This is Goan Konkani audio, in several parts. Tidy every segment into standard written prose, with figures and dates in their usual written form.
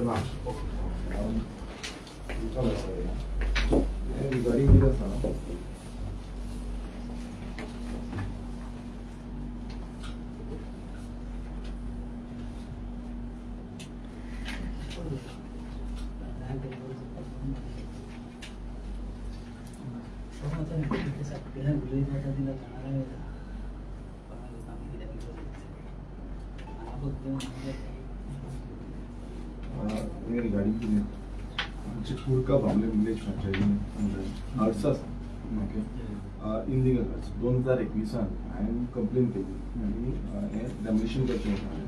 ना. रिगार्डींग कितें आसा रिगार्डींग कितें आमचे कुडका बामले विलेज पंचायतीन हर्ट्स आसा. ओके, इनलिगल हर्ट्स 2021 हांवें कंप्लेन केली आनी हें डेमोलिशन करचें म्हणून.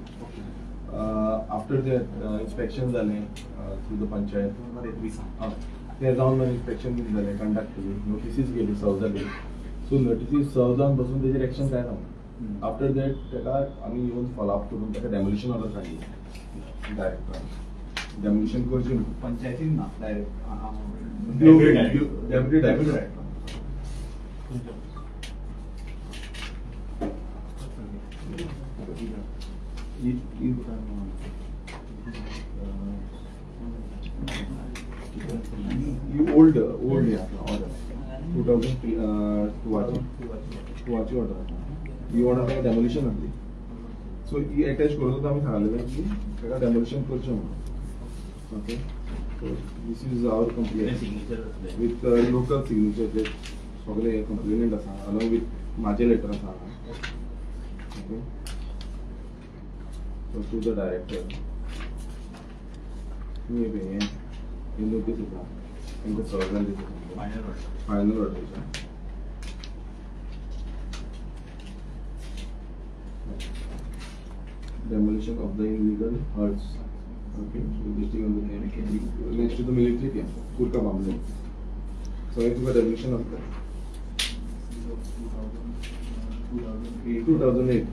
आफ्टर that inspection जालें थ्रू the panchayat 2021. तें जावन मागीर इन्स्पेक्शन बीन जालें, कंडक्ट केली, नोटिसीस गेली सर्व जाली. सो नोटिसीस सर्व जावन बसून तेजेर एक्शन कांय ना. आफ्टर that ताका आमी येवन फॉलोअप करून ताका डेमोलिशन ऑर्डर काडली डायरेक्टरान. डेमोलिशन करचें म्हणून पंचायतीन ना, डायरेक्ट डेप्युटी डायरेक्टर. ही ओल्ड ओल्ड हे आसा ऑर्डर 2002 ऑर्डर आसा. ही ऑर्डर ताका डेमोलिशन आसली. सो ही एटॅच करून आमी सांगलेलें की ताका डेमोलिशन करचें म्हणून. Okay, so this is our complaint with local signature. जे सगळे कंप्लेनंट आसा अलॉंग विथ म्हाजें लेटर आसा. Okay, so to the director तुमी हें ही नोटीस आसा तांकां सर्व जाल्ली final order. Demolition of the illegal huts. Okay, so listing on the next to the military camp, Kurka Bamle. So it was demolition of that 2008.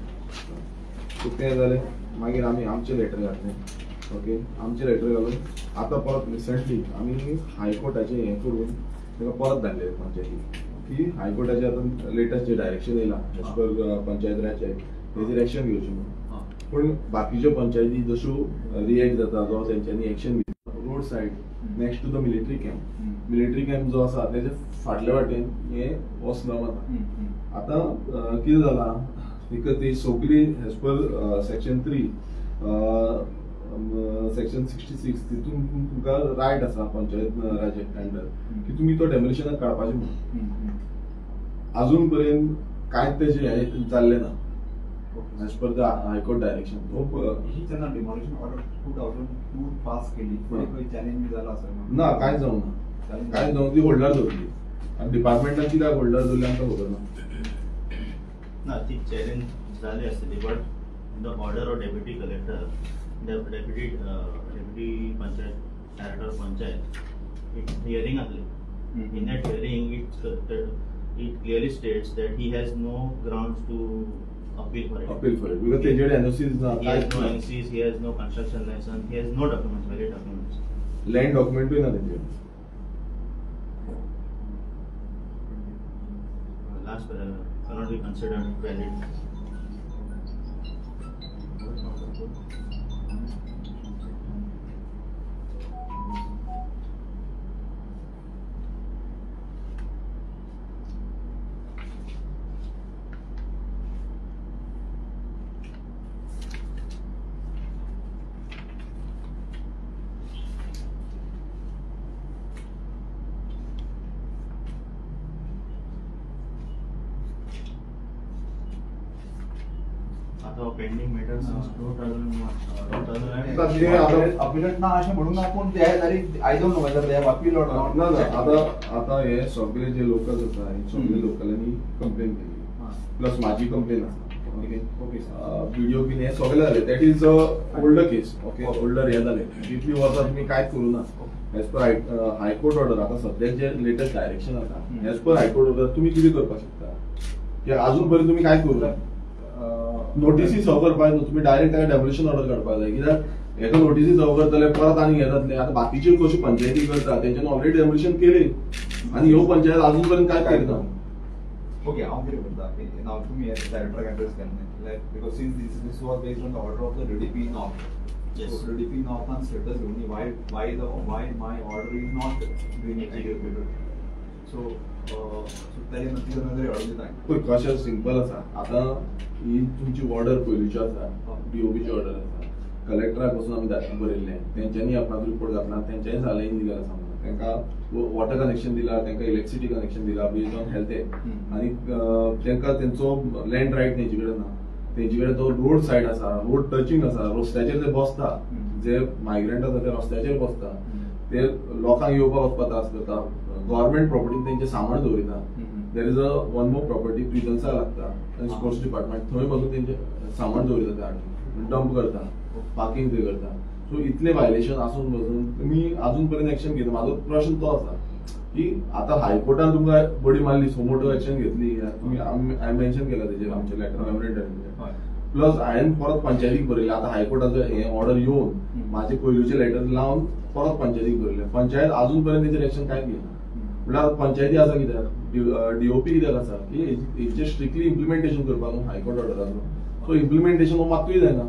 So तें जालें मागीर आमी आमचें लेटर घातलें. ओके, आमचें लेटर घालून आतां परत रिसंटली आमी हायकोर्टाचें हें करून ताका परत धाडलें पंचायतीक की हायकोर्टाचें आतां लेटस्ट जें डायरेक्शन येयलां एज पर पंचायत राज एक्ट तेजेर एक्शन घेवचें म्हणून. पूण बाकीच्यो पंचायती जश्यो रिएक्ट जाता जावं तेंच्यांनी एक्शन घेता. Road side next to the military camp, military camp जो आसा तेजे फाटले वाटेन हे हो स्लम आसा. आतां कितें जालां because ती सगळी as per section 3 section 66 तितून तुमकां रायट आसा पंचायत राज एक्ट अंडर की तुमी तो डेमोलिशनाक काडपाचें म्हणून. आजून पर्यंत कांयच तेजें हें जाल्लें ना as per the High Court direction. ही जेन्ना डेमोलिशन ऑर्डर 2002 पास केली फुडें चॅलेंज बी जाला आसा ना? कांयच जावंक ना, कांयच जावंक ती होल्डार दवरली आनी डिपार्टमेंटान कित्याक होल्डार दवरली आमकां खबर ना. ना, ती चॅलेंज जाली आसतली but the order of deputy collector, deputy panchayat director panchayat it hearing आसली. In that hearing it clearly states that he has no grounds to appeal for it. Appeal for it because तेजेकडे एनओसीज ना. He has no NOCs, he has no construction license, he has no documents, valid documents. Land डॉक्युमेंटूय ना तेजेकडे. Last paragraph cannot be considered valid. Pending matter since 2001. Appellate ना अशें म्हणून ना, पूण ते तरी I don't know whether they have appeal or not. ना ना, आतां आतां हे सगळे जे लोकल आसा हे सगळे लोकलांनी कंप्लेन केली प्लस म्हाजी कंप्लेन आसा. ओके ओके विडियो बीन हे सगळे जाले. That is a older case. Okay, older हे जाले तितली वर्सां तुमी कांयच करूं ना. As per high court order आतां सद्याक जे लेटस्ट डायरेक्शन आसा एज पर हायकोर्ट ऑर्डर तुमी कितें करपाक शकता की आजून पर्यंत तुमी कांय करूं ना. नोटीसी सर्व करपाक न्हू, तुमी डायरेक्ट ताका डेमोलिशन ऑर्डर काडपाक जाय. कित्याक हेका नोटीसी सर्व करतले परत आनी हे जातले. आतां बाकीच्यो कश्यो पंचायती करता तेंच्यांनी ऑलरेडी डेमोलिशन केली आनी ह्यो पंचायत आजून पर्यंत कांय करिना. ओके, हांव कितें करता नाव तुमी डायरेक्टराक एड्रेस केन्ना, like because since this was based on the order of the DDP north, So DP नॉर्थान स्टेटस घेवन why why the why my order is not being executed. So so ताजे नंतर नजर हाडून दिता. पळय कशें सिंपल आसा. आतां ही तुमची ऑर्डर पयलींची आसा, डीओपीची ऑर्डर आसा. कलेक्टराक वचून आमी बरयल्लें, तेंच्यांनी आपणाचो रिपोर्ट घातला, तेंच्यांनी सांगलें इलिगल आसा म्हणून. तांकां वॉटर कनेक्शन दिला, तांकां इलेक्ट्रिसिटी कनेक्शन दिला बेज्ड ऑन हेल्थ एक्ट. आनी तांकां तेंचो लँड रायट तेंचे कडेन ना, तेंचे कडेन तो रोड सायड आसा, रोड टचिंग आसा, रस्त्याचेर ते बसता, जे मायग्रंट आसा ते रस्त्याचेर बसता, ते लोकांक येवपाक वचपाक त्रास करता, गव्हर्मेंट प्रॉपर्टी तेंचे सामान दवरिना. There is a one more property प्रिजन्सा लागता आनी स्पोर्ट्स डिपार्टमेंट थंय पासून तेंचे सामान दवरिता, ते हाडून डंप करता, पार्किंग थंय करता. सो इतले व्हायलेशन आसून पासून तुमी अजून पर्यंत एक्शन घेता. म्हाजो प्रश्न तो आसा की आतां हायकोर्टान तुमकां बडी मारली, सुमोटो एक्शन घेतली, तुमी हांवें मेन्शन केला तेजेर आमच्या लेटर मेमोरेंडम, प्लस हांवें परत पंचायतीक बरयलें. आतां हायकोर्टाचो हें ऑर्डर येवन म्हाजे पयलूचे लेटर लावन परत पंचायतीक बरयलें, पंचायत अजून पर्यंत तेजेर एक्शन कांयच घेना. म्हणल्यार पंचायती आसा कित्याक, डीओपी कित्याक आसा की हेचें स्ट्रिक्टली इम्प्लिमेंटेशन करपाक हायकोर्ट ऑर्डराचो. सो इम्प्लिमेंटेशन हो मात्तूय जायना.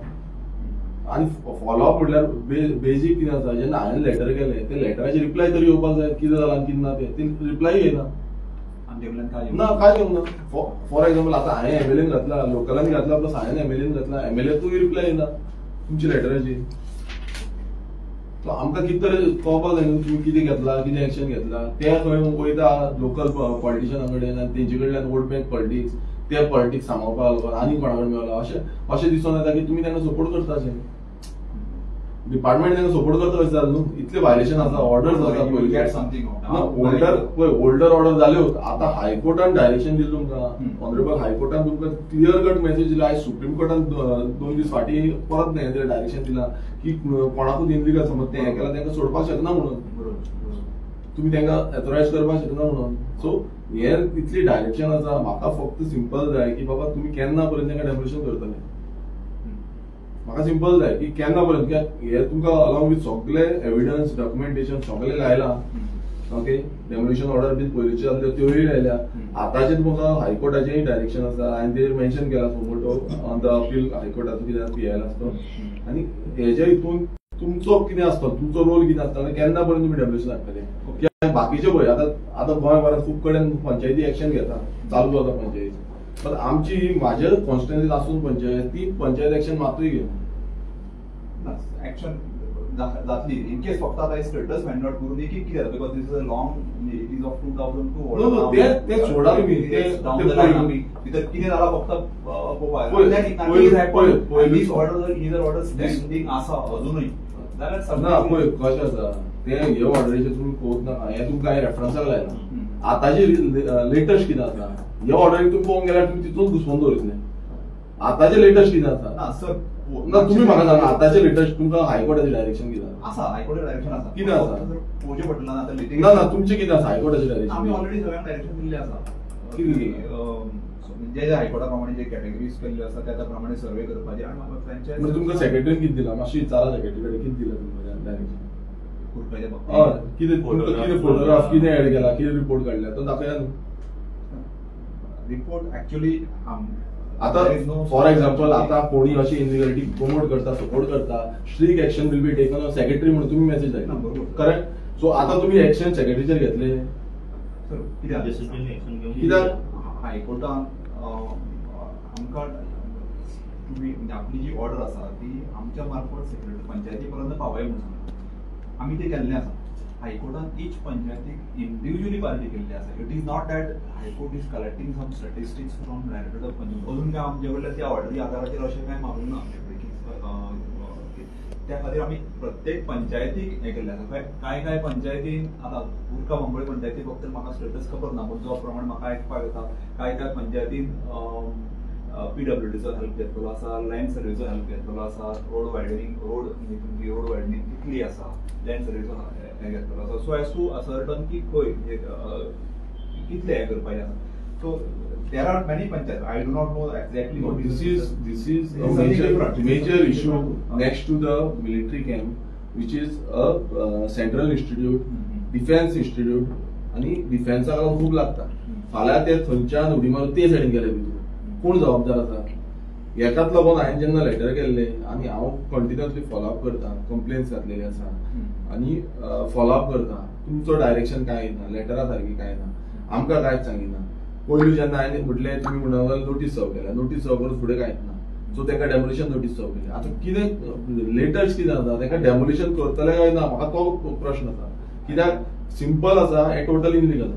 आनी फॉलोअप म्हटल्यार बेजीक कितें आसा, जेन्ना हांवें लेटर केलें ते लेटराचे रिप्लाय तरी येवपाक जाय, कितें जालां आनी कितें ना तें, रिप्लाय येना ना, काय येवंक ना. फॉर एक्झाम्पल आतां हांवें एमएलएन घातला, लोकलांनी घातला, प्लस हांवें एमएलएन घातला, एमएलएतूय रिप्लाय येना तुमच्या लेटराची. सो आमकां कितें तरी कळपाक जाय न्हू तुमी कितें घेतला, कितें एक्शन घेतला. ते खंय वयता लोकल पॉलिटिशना कडेन आनी तेंचे कडल्यान वोट बँक पॉलिटिक्स, ते पॉलिटिक्स सांबाळपाक लागून आनी कोणा कडेन मेळला अशें अशें दिसून येता की तुमी तांकां सपोर्ट करता. अशें डिपार्टमेंट तांकां सपोर्ट करता अशें जालें न्हू. इतले व्हायलेशन आसा, ऑर्डर्स आसा पयलीं ना, ओल्डर पळय ओल्डर ऑर्डर जाल्यो. आतां हायकोर्टान डायरेक्शन दिलें तुमकां, ऑनरेबल हायकोर्टान तुमकां क्लियर कट मेसेज दिला. आयज सुप्रीम कोर्टान 2 दीस फाटीं परत हें डायरेक्शन दिलां की कोणाकूच इनलिगल समज तें हें केलां तांकां सोडपाक शकना म्हणून, तुमी तांकां एथोरायज करपाक शकना म्हणून. सो हे इतली डायरेक्शन आसा. म्हाका फक्त सिंपल जाय की बाबा तुमी केन्ना पर्यंत तांकां डेमोलिशन करतले. म्हाका सिंपल जाय की केन्ना पर्यंत, कित्याक हे तुमकां अलॉंग विथ सगळे एविडन्स डॉक्युमेंटेशन सगळें लायलां. ओके, डेमोलिशन ऑर्डर बीन पयलींच्यो जाल्ल्यो त्योय लायल्या. आतांचे तुमकां हायकोर्टाचेंय डायरेक्शन आसा, हांवें तेजेर मेन्शन केलां suo motu on the appeal हायकोर्टाचो कितें पीआयएल आसतो. आनी हेजे हितून तुमचो कितें आसता, तुमचो रोल कितें आसता आनी केन्ना पर्यंत तुमी डेमोलिशन हाडटले. कित्याक बाकीचे पळय आतां आतां गोंयभरांत खूब कडेन पंचायती एक्शन घेता, चालू आसा पंचायती, पण आमची म्हाज्या कॉन्स्टिट्युएन्सीत आसून पंचायत ती पंचायत एक्शन मातूय घेना. एक्शन जातली इन केस फक्त आतां स्टेटस फायंड आउट करून की कितें जाता, because this is a long it is of 2002. ते सोडा तुमी, भितर कितें जालां फक्त पळोवपाक. दीस ऑर्डर इजर ऑर्डर स्टँडींग आसा अजुनूय जाल्यार ना. पळय कशें आसा ते हे ऑर्डरीचेर तुमी पळोवंक नाका, हें तुमकां हांवें रेफरन्साक लायलां. आतांचे लेटस्ट कितें आसा हे ऑर्डरीक तुमी पळोवंक गेल्यार तुमी तितून घुसपोवन दवरितले. आतांचे लेटस्ट कितें आसा ना सर, ना तुमी म्हाका सांगा आतांचे लेटस्ट तुमकां हायकोर्टाचें डायरेक्शन कितें आसा? हायकोर्टाचें डायरेक्शन आसा कितें आसा पळोवचें पडटलें आतां. ना ना तुमचें कितें आसा हायकोर्टाचें डायरेक्शन? आमी ऑलरेडी सगळ्यांक डायरेक्शन दिल्लें आसा. कितें दिलें? जे जे हायकोर्टा प्रमाणे जे कॅटेगरीज केल्ल्यो आसा त्या प्रमाणे सर्वे करपाचे. आनी फ्रँचायज तुमकां सेक्रेटरीन कितें दिलां मातशें विचारा सेक्रेटरी कडेन कितें दिलां तुमकां डायरेक्शन? हय, कितें कितें फोटोग्राफ कितें एड केला, कितें रिपोर्ट काडल्या तो दाखया न्हू रिपोर्ट. एक्चुअली आतां फॉर एक्झाम्पल आतां कोणी अशी इनलिगलिटी प्रमोट करता, सपोर्ट करता, strict action will be taken on secretary म्हणून तुमी मॅसेज धाडली, करेक्ट? सो आतां तुमी एक्शन सेक्रेटरीचेर घेतले कित्याक? हायकोर्टान आमकां तुमी आपली जी ऑर्डर आसा ती आमच्या मार्फत सेक्रेटरी पंचायती पर्यंत पावय म्हणून सांगला, आमी तें केल्लें आसा. हायकोर्टान इच पंचायतीक इंडिविज्युअली पार्टी केल्ली आसा. It is not that high court is collecting some statistics from directorate of panchayat. अजून काय आमचे कडल्यान त्या ऑर्डरी आधाराचेर अशें कांय मागूंक ना आमचे कडेन की त्या खातीर आमी प्रत्येक पंचायतीक हें केल्लें आसा. कांय कांय पंचायतीन आतां उरका बांबोळे पंचायती फक्त म्हाका स्टेटस खबर ना, पूण जो प्रमाणे म्हाका आयकपाक येता कांय कांय पंचायतीन पीडब्ल्यूडीचो हेल्प घेतलेलो आसा, लँड सर्वेचो हेल्प घेतलेलो आसा, रोड वायडनिंग रोड म्हणजे तुमची रोड वायडनिंग कितली आसा लँड सर्वेचो हें घेतलेलो आसा. सो एज टू असर्टन की खंय म्हणजे कितले हें करपाचें आसा. So there are many panchayat, I do not know exactly. This is a major issue next to the military camp, which is a central institute, defence institute, आनी डिफेन्साक लागून खूब लागता. फाल्यां ते थंयच्यान उडी मारून ते सायडीन गेले भितर, कोण जबाबदार आसा? हेकाच लागून हांवें जेन्ना लेटर केल्लें आनी हांव कंटिन्युअसली फॉलोअप करता, कंप्लेन्स घातलेले आसा आनी फॉलोअप करता. तुमचो डायरेक्शन कांय ना, लेटरा सारकी कांय ना, आमकां कांयच सांगिना. पयलू जेन्ना हांवें म्हटलें तुमी म्हणून नोटीस सर्व केल्या, नोटीस सर्व करून फुडें कांयच ना. सो ताका डेमोलिशन नोटीस सर्व केली. आतां कितें लेटस्ट कितें आसा, ताका डेमोलिशन करतले काय ना म्हाका तो प्रश्न आसा. कित्याक सिंपल आसा, हें टोटल इलिगल.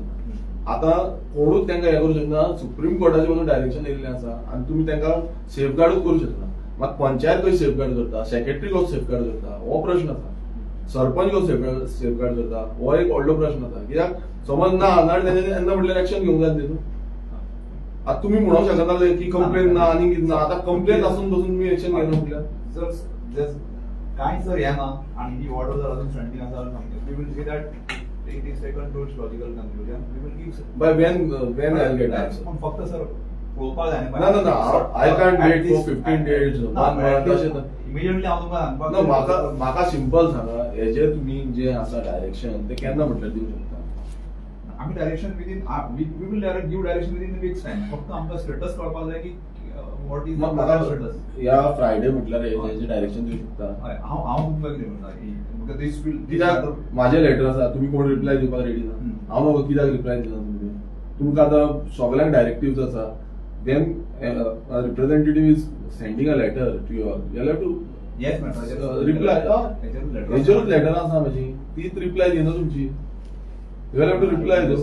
आतां कोणूच तांकां हें करूं शकना. सुप्रीम कोर्टाचें पसून डायरेक्शन येयल्लें आसा आनी तुमी तांकां सेफगार्डूच करूं शकना. मात पंचायत कशी सेफगार्ड करता, सेक्रेटरी कसो सेफगार्ड करता हो प्रश्न आसा, सरपंच कसो सेफगार्ड करता हो एक व्हडलो प्रश्न आसा. कित्याक समज ना जाल्यार तेंच्यांनी तेन्ना म्हटल्यार एक्शन घेवंक जाय न्हू. आतां तुमी म्हणूंक शकना की कंप्लेन ना आनी कितें ना. आतां कंप्लेन आसून पसून तुमी एक्शन घेना म्हटल्यार जर कांय जर हें ना आनी ही ऑर्डर जर अजून स्टँडींग आसा, we will say that it is taken to its logical conclusion. We will give by when I will get answer. पण फक्त सर पळोवपाक जाय. ना ना ना, I can't wait for 15 days, 1 month अशें ना. इमिडिएटली हांव तुमकां सांगपाक ना. म्हाका म्हाका सिंपल सांगा, हेजे तुमी जे आसा डायरेक्शन ते केन्ना म्हटल्यार दिवंक शकता? आमी direction within we will direct give direction within weeks time. फक्त आमकां स्टेटस कळपाक जाय की what is म्हाका स्टेटस. ह्या फ्रायडे म्हटल्यार हेजे डायरेक्शन दिवंक शकता? हांव हांव तुमकां कितें म्हणटा, this will कित्याक म्हाजे लेटर आसा, तुमी कोण रिप्लाय दिवपाक रेडी ना. हांव म्हाका कित्याक रिप्लाय दिना तुमी? तुमकां आतां सगल्यांक डायरेक्टिव्स आसा. Then representative is sending a letter to you all, you have to yes reply. हेजेरूच letter आसा म्हाजी, तीच रिप्लाय दिना तुमची. You have to reply दो.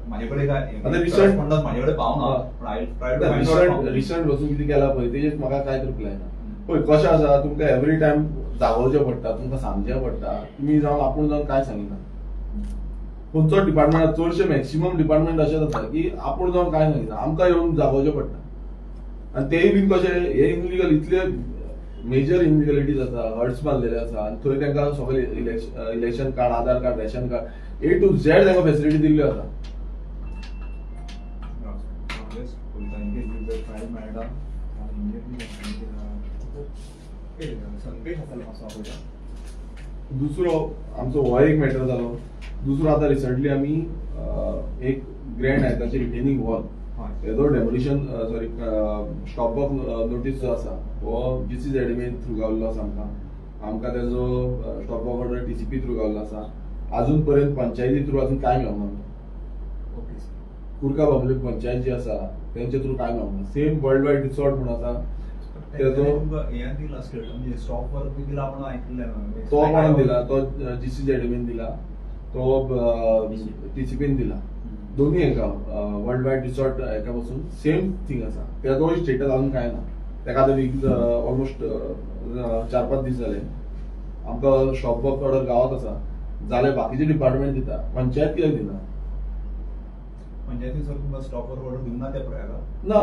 माझे कडे काय आता रिसंट माझे कडे पावना, पण I try to recent recent वचून कितें केला पळय तेजेर म्हाका कांयच रिप्लाय ना. पळय कशें आसा, तुमकां एवरी टायम जागोवचें पडटा, तुमकां सांगचें पडटा. तुमी जावन आपूण जावन कांय सांगिना. खंयचो डिपार्टमेंट, चडशे मॅक्सिमम डिपार्टमेंट अशेंच आसा की आपूण जावन कांय सांगिना, आमकां येवन जागोवचें पडटा. आनी तेय बीन कशें हे इनलिगल, इतले मेजर इनलिगलिटीज आसा, हर्ट्स बांदलेले आसा आनी थंय तांकां सगळे election card, Aadhaar card, ration card, A to Z तांकां फेसिलिटी दिल्ल्यो आसा. दुसरो आमचो हो एक मॅटर जालो. दुसरो आतां रिसंटली आमी एक ग्रँड हायताचे रिटेनिंग वॉल हेजो demolition sorry stop work notice जो आसा हो GCZMA through गावल्लो आसा. आमकां आमकां तेजो stop work order TCP through गावल्लो आसा. अजून पर्यंत पंचायती थ्रू अजून कांय मेळना. कुर्का बांबोळी पंचायत जी आसा तेंचे थ्रू कांय मेळना. सेम वर्ल्ड वायड रिसॉर्ट म्हूण आसा तेजो तो कोणाक दिला, तो GCZMA दिला, तो TCP दिला, दोन्ही हेका वर्ल्ड वायड रिसॉर्ट हेका पासून सेम थिंग आसा. तेजो स्टेटस अजून कांय ना. तेका आतां वीक ऑलमोस्ट 4-5 दीस जाले. आमकां स्टॉप वर्क ऑर्डर गावत आसा जाल्यार बाकीचे डिपार्टमेंट दिता, पंचायत कित्याक दिना? पंचायतीन सर तुमकां स्टॉप वर्क ऑर्डर दिवना त्या प्रयागा ना.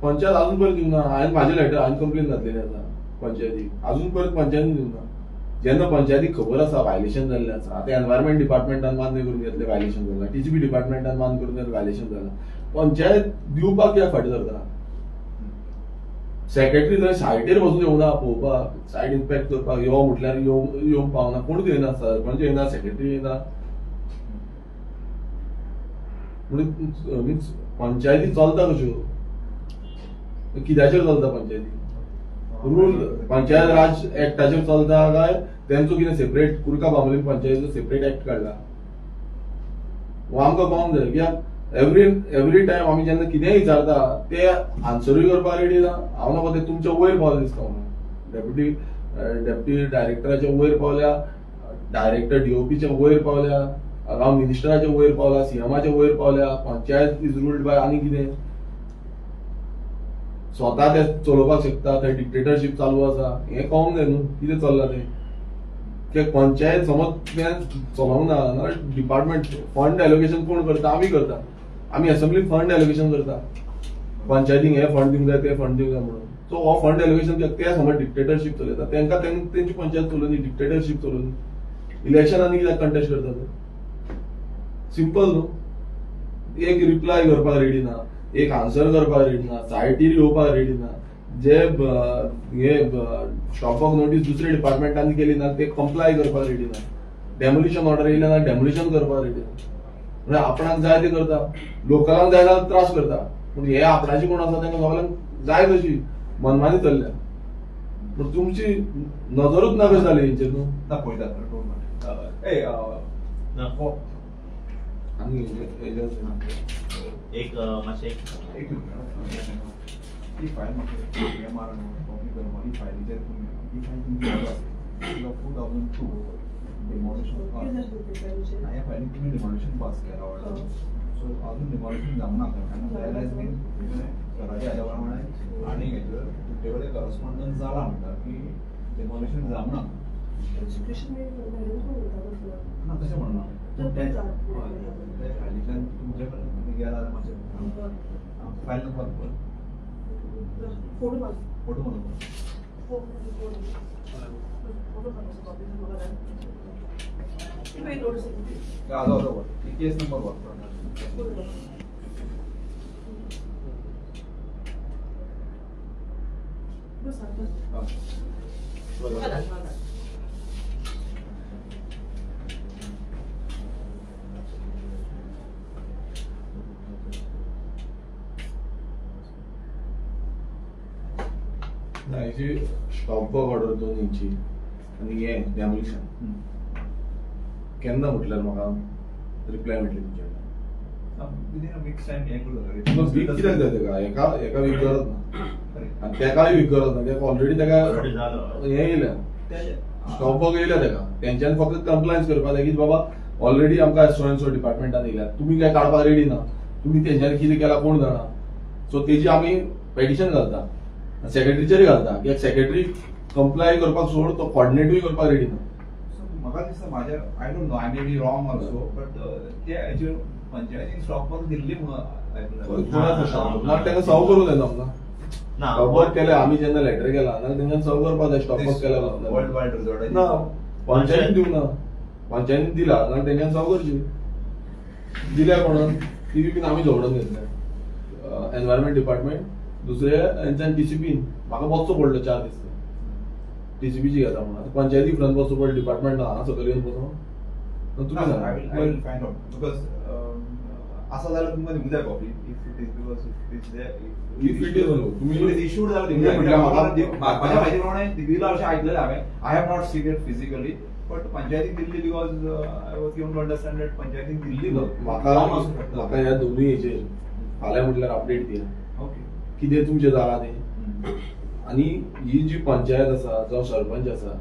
पंचायत अजून पर्यंत दिवना. हांवें म्हाजें लेटर हांवें कंप्लेन घातलेली आसा पंचायतीक, अजून पर्यंत पंचायतीन दिवना. जेन्ना पंचायतीक खबर आसा व्हायलेशन जाल्लें आसा, आतां एनवायरमेंट डिपार्टमेंटान मान्य करून घेतलें व्हायलेशन जालां, TCP डिपार्टमेंटान मान्य करून घेतलें व्हायलेशन जालां, पंचायत दिवपाक कित्याक फाटीं सरता? सेक्रेटरी थंय सायटीर बसून येवना पळोवपाक, सायट इन्स्पेक्ट करपाक यो म्हटल्यार येवंक पावना, कोणूच येयना, सरपंच येयना, सेक्रेटरी येयना. म्हणून मिन्स पंचायती चलता कश्यो, कित्याचेर चलता पंचायती? रूल पंचायत राज एक्टाचेर चलता काय तेंचो कितें सेपरेट कुर्का बांबोळी पंचायतीचो सेपरेट एक्ट काडला? हो आमकां कळोंक जाय. कित्याक एवरी टायम आमी जेन्ना कितेंय विचारता ते आन्सरूय करपाक रेडी ना. हांव नाका ते तुमच्या वयर पावले दिसता म्हाका. डेप्युटी डायरेक्टराच्या वयर पावल्या, डायरेक्टर DOPच्या वयर पावल्या, हांव मिनिस्टराच्या वयर पावला, CMआच्या वयर पावल्या. पंचायत is ruled bye आनी कितें स्वता ते चलोवपाक शकता, थंय डिक्टेटरशीप चालू आसा. हें कळोंक जाय न्हू कितें चल्लां तें. ते पंचायत समज तें चलोवंक ना, डिपार्टमेंट फंड एलोकेशन कोण करता? आमी करता. आमी असेंब्लीक फंड एलोकेशन करता, पंचायतीक हे फंड दिवंक जाय, ते फंड दिवंक जाय म्हणून. सो हो फंड एलोकेशन ते समज डिक्टेटरशीप चलयता, तेंकां तेंची पंचायत चलोवनी, डिक्टेटरशीप चलोवनी. इलेक्शन आनी कित्याक कंटेस्ट करता ते? सिंपल न्हू. एक रिप्लाय करपाक रेडी ना, एक आन्सर करपाक रेडी ना, सायटीर येवपाक रेडी ना. जे हे स्टॉप वर्क नोटीस दुसऱ्या डिपार्टमेंटान केली ना ते कंप्लाय करपाक रेडी ना, डेमोलिशन ऑर्डर येयले ना डेमोलिशन करपाक रेडी ना. म्हणजे आपणाक जाय ते करता, लोकलांक जाय जाल्यार त्रास करता, पूण हे आपणाचे कोण आसा तांकां सगळ्यांक जाय तशी. मनमानी चल्ल्या. पूण तुमची नजरूच ना कशी जाली हेंचेर न्हू. ना पळयता. आनी एक मातशें एक ही फायल म्हाका एम आर कॉपी करपा ही फायलीचेर ही फायल तुमची ऑर्डर आसा 2002 डिमॉलिशन. ह्या फायलीन तुमी डिमॉलिशन पास केला ऑर्डर. सो अजून डिमॉलिशन जावंक ना कारण रियलायज बीन घराच्या हाज्या प्रमाणे आनी हेजेर तुमचे कडेन करस्पॉन्डन्स जाला म्हणटा की डिमॉलिशन जावंक ना. ना तशें म्हणना पूण ते फायलींतल्यान तुमचे कडेन गेला जाल्यार मातशें फायल नंबर पळय. फोटो मारून केस नंबर ना हेची स्टॉप वर्क ऑर्डर 2 इंची आनी हे डेमोलिशन केन्ना म्हटल्यार म्हाका रिप्लाय मेळटली तुमच्या कडल्यान? वीक कित्याक जाय तेका? एका एका वीक गरज ना आनी तेकाय वीक गरज ना. तेका ऑलरेडी तेका हें येयल्या स्टॉप वर्क येयल्या तेका. तेंच्यांनी फक्त कंप्लायन्स करपाक जाय की बाबा ऑलरेडी आमकां सो एन सो डिपार्टमेंटान येयल्या, तुमी काय काडपाक रेडी ना, तुमी तेंच्यांनी कितें केलां कोण जाणा. सो तेजी आमी पेटिशन घालता, सेक्रेटरीचेर घालता की सेक्रेटरी कंप्लाय करपाक सोड, तो कॉर्डिनेटूय करपाक रेडी ना. म्हाका दिसता म्हाज्या I don't know I may be wrong also but ते हेचेर पंचायतीन स्टॉप वर्क दिल्ली म्हणून ना ताका सर्व करूं जायना आमकां. स्टॉप वर्क केलें आमी जेन्ना लेटर केला जाल्यार तेंच्यान सर्व करपाक जाय. स्टॉप वर्क केला वर्ल्ड वायड रिजॉर्ट ना पंचायतीन दिवंक ना. पंचायतीन दिला जाल्यार तेंच्यान सर्व करची. दिल्या कोणान ती बीन आमी झगडून घेतल्या एनवायरमेंट डिपार्टमेंट दुसरे हेंच्यान टीसीपीन. म्हाका बसचो पडलो 4 दीस टीसीपीची घेता म्हणून. आतां पंचायती फुड्यान बसचो पडलो, डिपार्टमेंट ना हांगा सकयल येवन बसोन तुमी because आसा जाल्यार तुमकां दिवंक जाय copy if it is because if it is if it is तुमी इशूड जाल्यार दिवंक जाय. म्हाज्या म्हायती प्रमाणे दिला अशें आयकलेलें हांवें. I have not seen it physically but पंचायतीक दिल्ली because I was given to understand that पंचायतीक दिल्ली. म्हाका म्हाका ह्या दोनूय हेचेर फाल्यां म्हटल्यार अपडेट दिया ओके कितें तुमचें जालां तें. आनी ही जी पंचायत आसा जावं सरपंच आसा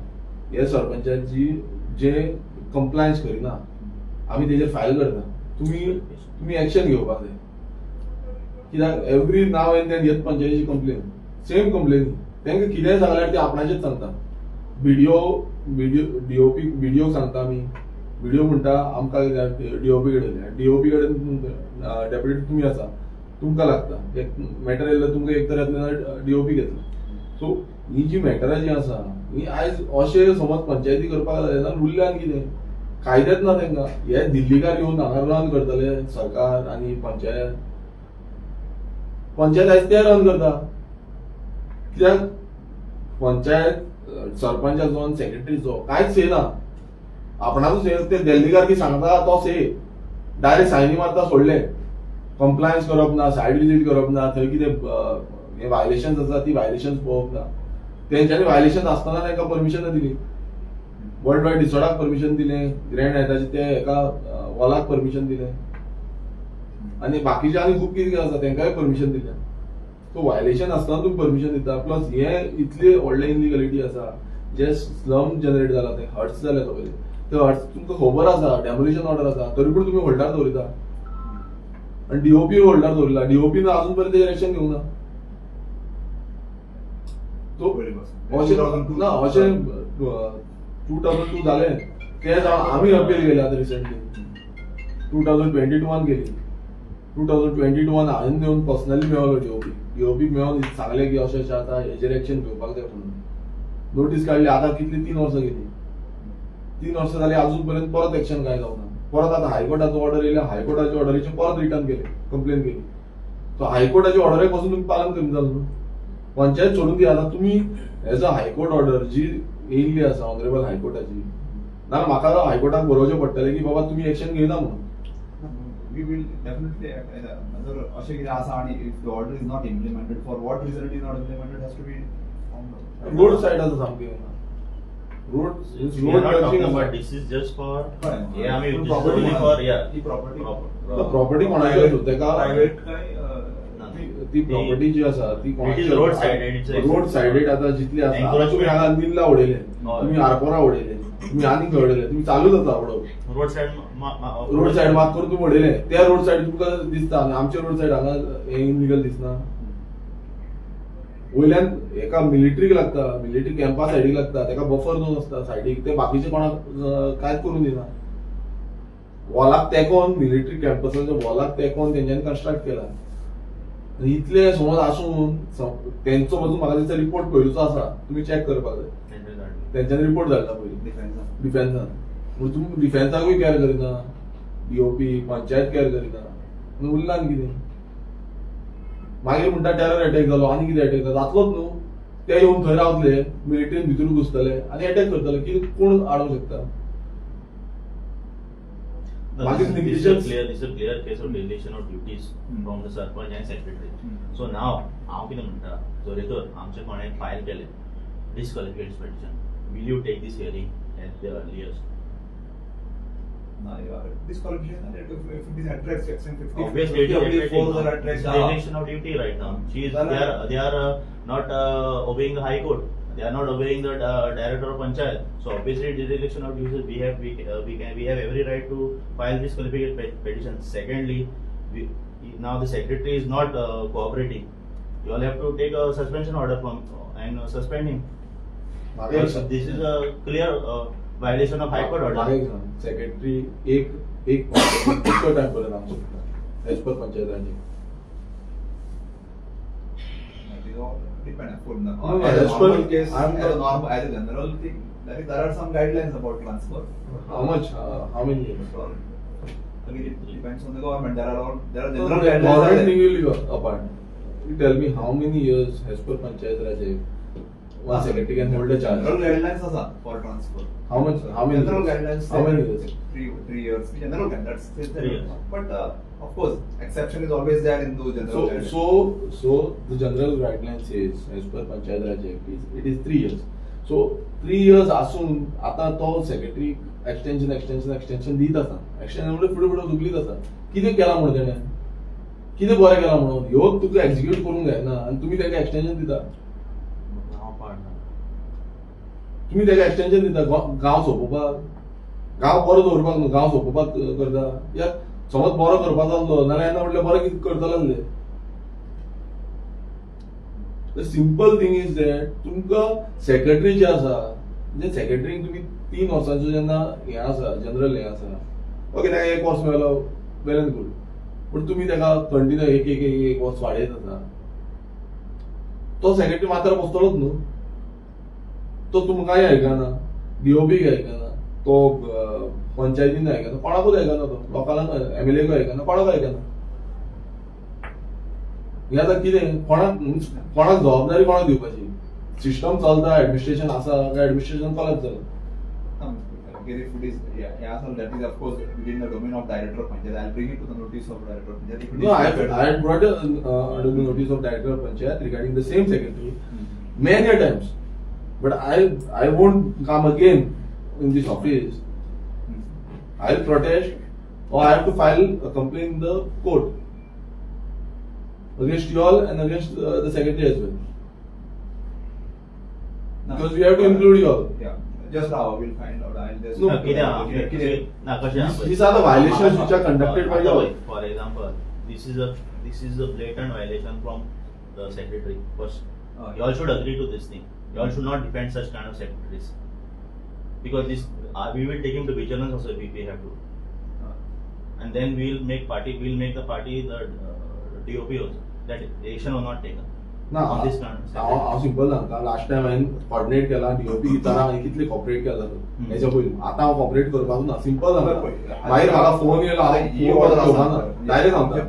हे सरपंचाची जे कंप्लायन्स करिना आमी तेजेर फायल करता. तुमी तुमी एक्शन घेवपाक जाय कित्याक एवरी नाव एंड then हेच पंचायतीची कंप्लेन सेम कंप्लेन. तांकां कितेंय सांगल्यार ते आपणाचेच सांगता. बीडीओ बीडीओ डीओपी बीडीओक सांगता आमी. बीडीओ म्हणटा आमकां डीओपी कडेन डीओपी कडेन डेप्युटी तुमी आसा तुमकां लागता मॅटर येयल्यार तुमकां एक तर येतलें डीओपी घेतलें. सो ही जी मॅटरां जी आसा ही आयज अशें समज पंचायती करपाक जाय जाल्यार उरल्यान कितें कायदेच ना तांकां. हे दिल्लीकार येवन हांगा रन करतले सरकार आनी पंचायत. पंचायत आयज ते रन करता कित्याक पंचायत सरपंचाचो आनी सेक्रेटरीचो कांयच से ना. आपणाचो से ते दिल्लीकार की सांगता तो से डायरेक्ट सायनी मारता सोडले. कंप्लायन्स करप ना, सायड विजीट करप ना, थंय कितें हे व्हायलेशन्स आसा ती व्हायलेशन्स पळोवप ना. तेंच्यांनी व्हायलेशन आसतना तांकां परमिशन दिली. वर्ल्ड वायड रिसॉर्टाक परमिशन दिलें, ग्रँड हायताचे ते एका वॉलाक परमिशन दिलें आनी बाकीचे आनी खूब कितें आसा तांकांय परमिशन दिलें. सो व्हायलेशन आसतना तुमी परमिशन दिता. प्लस हे इतले व्हडले इनलिगलिटी आसा जे स्लम जनरेट जाला ते हट्स जाले सगळे ते हट्स तुमकां खबर आसा डेमोलिशन ऑर्डर आसा तरी पूण तुमी होल्डार दवरिता आनी डीओपी होल्डार दवरिला. डीओपीन अजून पर्यंत तेजेर एक्शन घेवंक ना. सो अशें ना अशें 2002 जालें ते जावन आमी अपील केल्या आतां रिसंटली 2022 केली. 2022 हांवें येवन पर्सनली मेळलो डीओपी. डीओपी मेळोन सांगलें की अशें अशें आतां हेजेर एक्शन घेवपाक जाय म्हणून नोटीस काडली. आतां कितली 3 वर्सां गेली. 3 वर्सां जाली अजून पर्यंत परत एक्शन कांय जावना. परत आतां हायकोर्टाचो ऑर्डर येयल्या, हायकोर्टाच्या ऑर्डरीचेर परत रिटर्न केले, कंप्लेन केली. सो हायकोर्टाच्या ऑर्डरी पासून तुमी पालन करीना जालें न्हू. पंचायत सोडून दी आतां तुमी एज अ हायकोर्ट ऑर्डर जी येयल्ली आसा ऑनरेबल हायकोर्टाची, ना म्हाका हायकोर्टाक बरोवचें पडटलें की बाबा तुमी एक्शन घेयना म्हणून. We will definitely जर अशें कितें आसा आनी if the order is not implemented, for what reason it is not implemented has to be found out. Road side आसा सामकी, road We are not talking about this is just for yeah, I mean this is only for yeah he property property कोणाची आसूं तेका प्रायव्हेट काय ती प्रॉपर्टी जी आसा ती कोणाची रोड सायडेड, रोड सायडेड आतां जितली आसा, तुमी हांगा निल्ला उडयले, तुमी आरपोरा उडयले, तुमी आनी खंय उडयले, तुमी चालूच आसा उडोवप. रोड सायड रोड सायड मात करून तुमी उडयले, त्या रोड सायड तुमकां दिसता आनी आमचे रोड सायड हांगा हें इलिगल दिसना. वयल्यान एका मिलिटरीक लागता, मिलिटरी कॅम्पा सायडीक लागता, तेका बफर झोन आसता सायडीक, ते बाकीचे कोणाक कांयच करूंक दिना. वॉलाक तेंकोन मिलिटरी कॅम्पसाच्या वॉलाक तेंकोन तेंच्यांनी कन्स्ट्रक्ट केला. इतले समज आसून तेंचो पासून म्हाका दिसता रिपोर्ट पयलूचो आसा, तुमी चॅक करपाक जाय. तेंच्यांनी रिपोर्ट धाडला पयलीं डिफेन्सान, म्हणून तुमी डिफेन्साकूय कॅर करिना, डीओपी पंचायत कॅर करिना, उरला आनी कितें. मागीर म्हणटा टेरर अटॅक जालो आनी कितें अटॅक जालो, जातलोच न्हू. ते येवन थंय रावतले, मिलिटरीन भितर घुसतले आनी अटॅक करतले, कितें कोण आडोवंक शकता? This is a clear case of dereliction of duties from the sarpanch and secretary. So now, हांव कितें म्हणटा, जर तर आमचे कोणें फायल केलें disqualification petition, will you take this hearing at the earliest? No, disqualification if it is addressed section 50. Obviously, it is dereliction of duty right now. She is they are not obeying the High Court. They are not obeying the director of panchayat. So obviously, dereliction of duties. We have every right to file this disqualification petition. Secondly, now the secretary is not cooperating. You all have to take a suspension order from and suspend him. This is a clear violation of High Court order. Secretary एक एक कितको टाइम पर्यंत आमचो as per panchayat Raj. Depend on no, as a normal case, as a general thing, there are some guidelines about transfer. How much? How many years? Again, it depends on the government. There are general guidelines. Government will you apart. You tell me how many years as per Panchayat Raj one secretary can hold a charge? General guidelines are for transfer. How much? How many? General guidelines. How many years? 3 years. General guidelines. That's 3 years. But of course, exception is always there in those general guidelines. So the general guideline says, as per Panchayat Raj Act, it is 3 years. So 3 years आसून आता तो सेक्रेटरी एक्सटेंशन एक्सटेंशन एक्सटेंशन दीत आसा, एक्सटेंशन म्हणजे फुडें फुडें दुखलीत आसा. कितें केलां म्हणून तेणें, कितें बरें केलां म्हणून ह्यो तुका एक्झिक्यूट करूंक जायना आनी तुमी ताका एक्सटेंशन दिता. तुमी ताका एक्सटेंशन दिता गांव सोंपोवपाक, गांव बरो दवरपाक न्हू, गांव सोंपोवपाक करता. या समज बरो करपाचो आसलो नाल्यार येन्ना म्हटल्यार बरें कितें करतले आसले. The simple thing is that तुमकां सेक्रेटरी जे आसा, म्हणजे सेक्रेटरीक तुमी 3 वर्सांचो जेन्ना हें आसा, जनरल हें आसा, ओके ताका एक वर्स मेळ्ळो, वेल एंड गूड, पूण तुमी ताका कंटिन्यू एक एक एक एक वर्स वाडयत आसा, तो सेक्रेटरी मात्र बसतलोच न्हू. तो तुमकांय आयकना, डीओपीक आयकना, तो पंचायतीन आयकना, कोणाकूच आयकना, तो लोकांक एमएलएकूय आयकना, कोणाकूच आयकना. हें आतां कितें, कोणाक कोणाक जबाबदारी कोणाक दिवपाची? सिस्टम चलता, एडमिनिस्ट्रेशन आसा काय एडमिनिस्ट्रेशन कोलॅप्स जालां? If it is, yeah, that is of course within the domain of director of panchayat. I'll bring it to the notice of director of panchayat. No, I had brought under the notice of director of panchayat regarding the same secretary many a times, but I won't come again in this office. I'll protest or I have to file a complaint in the court against you all and against the secretary as well. No, because we have to include you all. Yeah, just now we'll find out. I'll just. No, these are the violations which are conducted by you all. For example, this is a blatant violation from the secretary. First, you all should agree to this thing. You all should not defend such kind of secretaries, because this we will take him to vigilance also if we have to, and then we will make the party the DOP also, that action was not taken. ना, हांव सिंपल सांगता, लास्ट टायम हांवें कॉर्डिनेट केला डीओपी दितना हांवें कितले कॉपरेट केला हेच्या पयलीं, आतां हांव कॉपरेट करपाक ना. सिंपल सांगता, मागीर म्हाका फोन येयलो, हांव डायरेक्ट सांगता.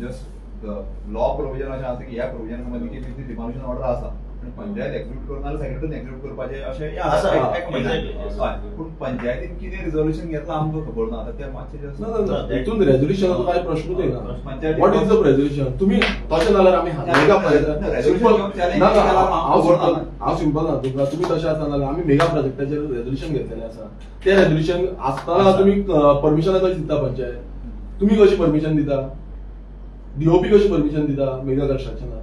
जस्ट लॉ प्रोविजन अशें आसा की ह्या प्रोविजन मदीं की डिमॉलिशन ऑर्डर आसा, आनी पंचायत एक्झिक्यूट करना जाल्यार सेक्रेटरीन एक्झिक्यूट करपाचें अशें आसा. हय, पूण पंचायतीन कितें रिजोल्युशन घेतलां आमकां खबर ना. आतां तें मातशें ना, हितून रेजोल्युशनाचो कांय प्रश्नूच येना. What is the resolution? तुमी तशें जाल्यार आमी मेगा प्रोजेक्ट ना, हांव सिंपल ना तुमकां, तुमी तशें आसतना जाल्यार आमी मेगा प्रोजेक्टाचेर रेजोल्युशन घेतलेलें आसा. तें रेजोल्युशन आसतना तुमी परमिशनां कशी दिता पंचायत? तुमी कशी परमिशन दिता? डीओपी कशी परमिशन दिता मेगा कन्स्ट्रक्शनाक?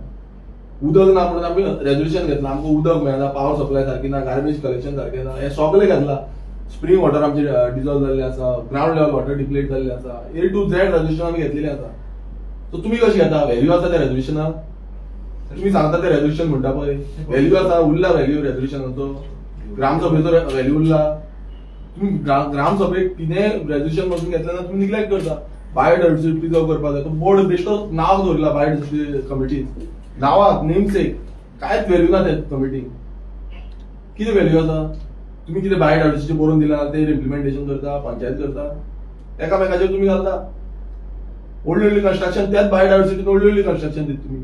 उदक ना म्हणून आमी रेजोल्युशन घेतलां, आमकां उदक मेळना, पावर सप्लाय सारकी ना, गार्बेज कलेक्शन सारकें ना, हें सगळें घेतलां. स्प्रींग वॉटर आमचे डिजॉल्व जाल्लें आसा, ग्रावंड लेवल वॉटर डिप्लेट जाल्लें आसा, ए टू झेड रेजोल्युशन आमी घेतलेलें आसा. सो तुमी कशी घेता? व्हॅल्यू आसा त्या रेजोल्युशनाक? तुमी सांगता तें रेजोल्युशन म्हणटा पळय, व्हॅल्यू आसा? उरला व्हॅल्यू रेजोल्युशनाचो? ग्रामसभेचो व्हॅल्यू उरला? तुमी ग्रामसभेक कितेंय रेजोल्युशन पासून घेतलें ना, तुमी निग्लेक्ट करता. बायोडायवर्सिटी प्रिजर्व करपाक जाय, तो बोर्ड बेश्टो नांव दवरला बायोडायवर्सिटी कमिटी, नांवाक नेमसेक कांयच व्हॅल्यू ना त्या कमिटीक. कितें व्हॅल्यू आसा? तुमी कितें बायोडायवर्सिटी बरोवन दिला तें इम्प्लिमेंटेशन करता, पंचायत करता, एकामेकाचेर तुमी घालता. व्हडली व्हडली कन्स्ट्रक्शन त्याच बायोडायवर्सिटीन व्हडली व्हडली कन्स्ट्रक्शन दिता तुमी.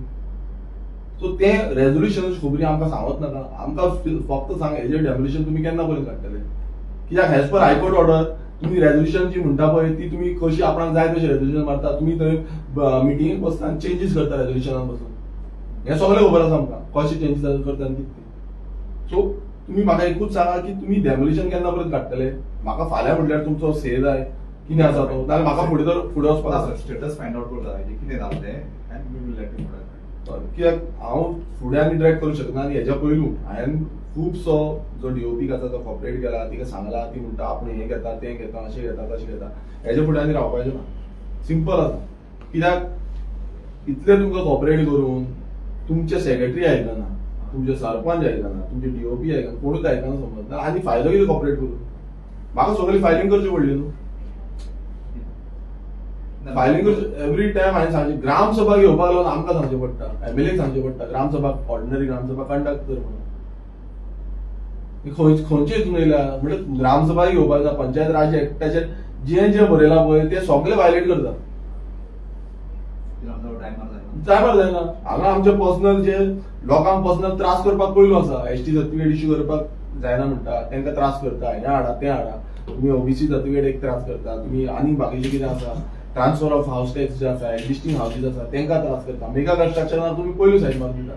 सो तें रेजोल्युशनाची खबरी आमकां सांगत नाका, आमकां फक्त सांग हेजेर डेमोलिशन तुमी केन्ना पर्यंत काडटले? कित्याक एज पर हायकोर्ट ऑर्डर तुमी रेजोल्युशन जी म्हणटा पळय ती तुमी कशी आपणाक जाय तशी रेजोल्युशन मारता. तुमी थंय मिटिंगेक बसता आनी चेंजीस करता रेजोल्युशनान बसून. हें सगळें खबर आसा आमकां कशें चेंजीस करता आनी कितें. सो तुमी म्हाका एकूच सांगा की तुमी डेमोलिशन केन्ना पर्यंत काडटले? म्हाका फाल्यां म्हटल्यार तुमचो से जाय कितें आसा तो, नाल्यार म्हाका फुडें तर फुडें वचपाक आसा. स्टेटस फायंड आवट करता कितें जालें तें आनी we will let you know. कित्याक हांव फुडें आनी ड्रॅग करूंक शकना. आनी हेज्या पयलू हांवें खुबसो जो डीओपीक आसा तो कॉपरेट केला, तिका सांगला, ती म्हणटा आपूण हें घेता तें घेता अशें घेता तशें घेता. हेज्या फुडें आनी रावपाचें ना, सिंपल आसा. कित्याक इतलें तुमकां कॉपरेट करून तुमचे सेक्रेटरी आयकना, तुमचे सरपंच आयकना, तुमचे डीओपी आयकना, कोणूच आयकना समज ना. आनी फायदो कितें कॉपरेट करून? म्हाका सगळी फायलींग करची पडली न्हू, फायलींग करची एवरी टायम. हांवें सांगचें ग्रामसभा घेवपाक लागून आमकां सांगचें पडटा, एमएलए सांगचें पडटा ग्रामसभा, ऑर्डिनरी ग्रामसभा कंडक्ट कर म्हणून. खंयचे हितून येयल्या म्हणजे ग्रामसभा घेवपाक जाय. पंचायत राज एक्टाचेर जें जें बरयलां पळय तें सगळें वायलेट करता. टायमार जायना. हांगा आमचे पर्सनल जे लोकांक पर्सनल त्रास करपाक पयलू आसा, एसटी सर्टिफिकेट इश्यू करपाक जायना म्हणटा, तांकां त्रास करता, हें हाडा तें हाडा, तुमी ओबीसी सर्टिफिकेट एक त्रास करता, तुमी आनी बाकीचें कितें आसा ट्रान्सफर ऑफ हावस टॅक्स जे आसा, एक्झिस्टींग हावजीस आसा तांकां त्रास करता. मेगा कन्स्ट्रक्शनाक तुमी पयलू सायन मारून दिता.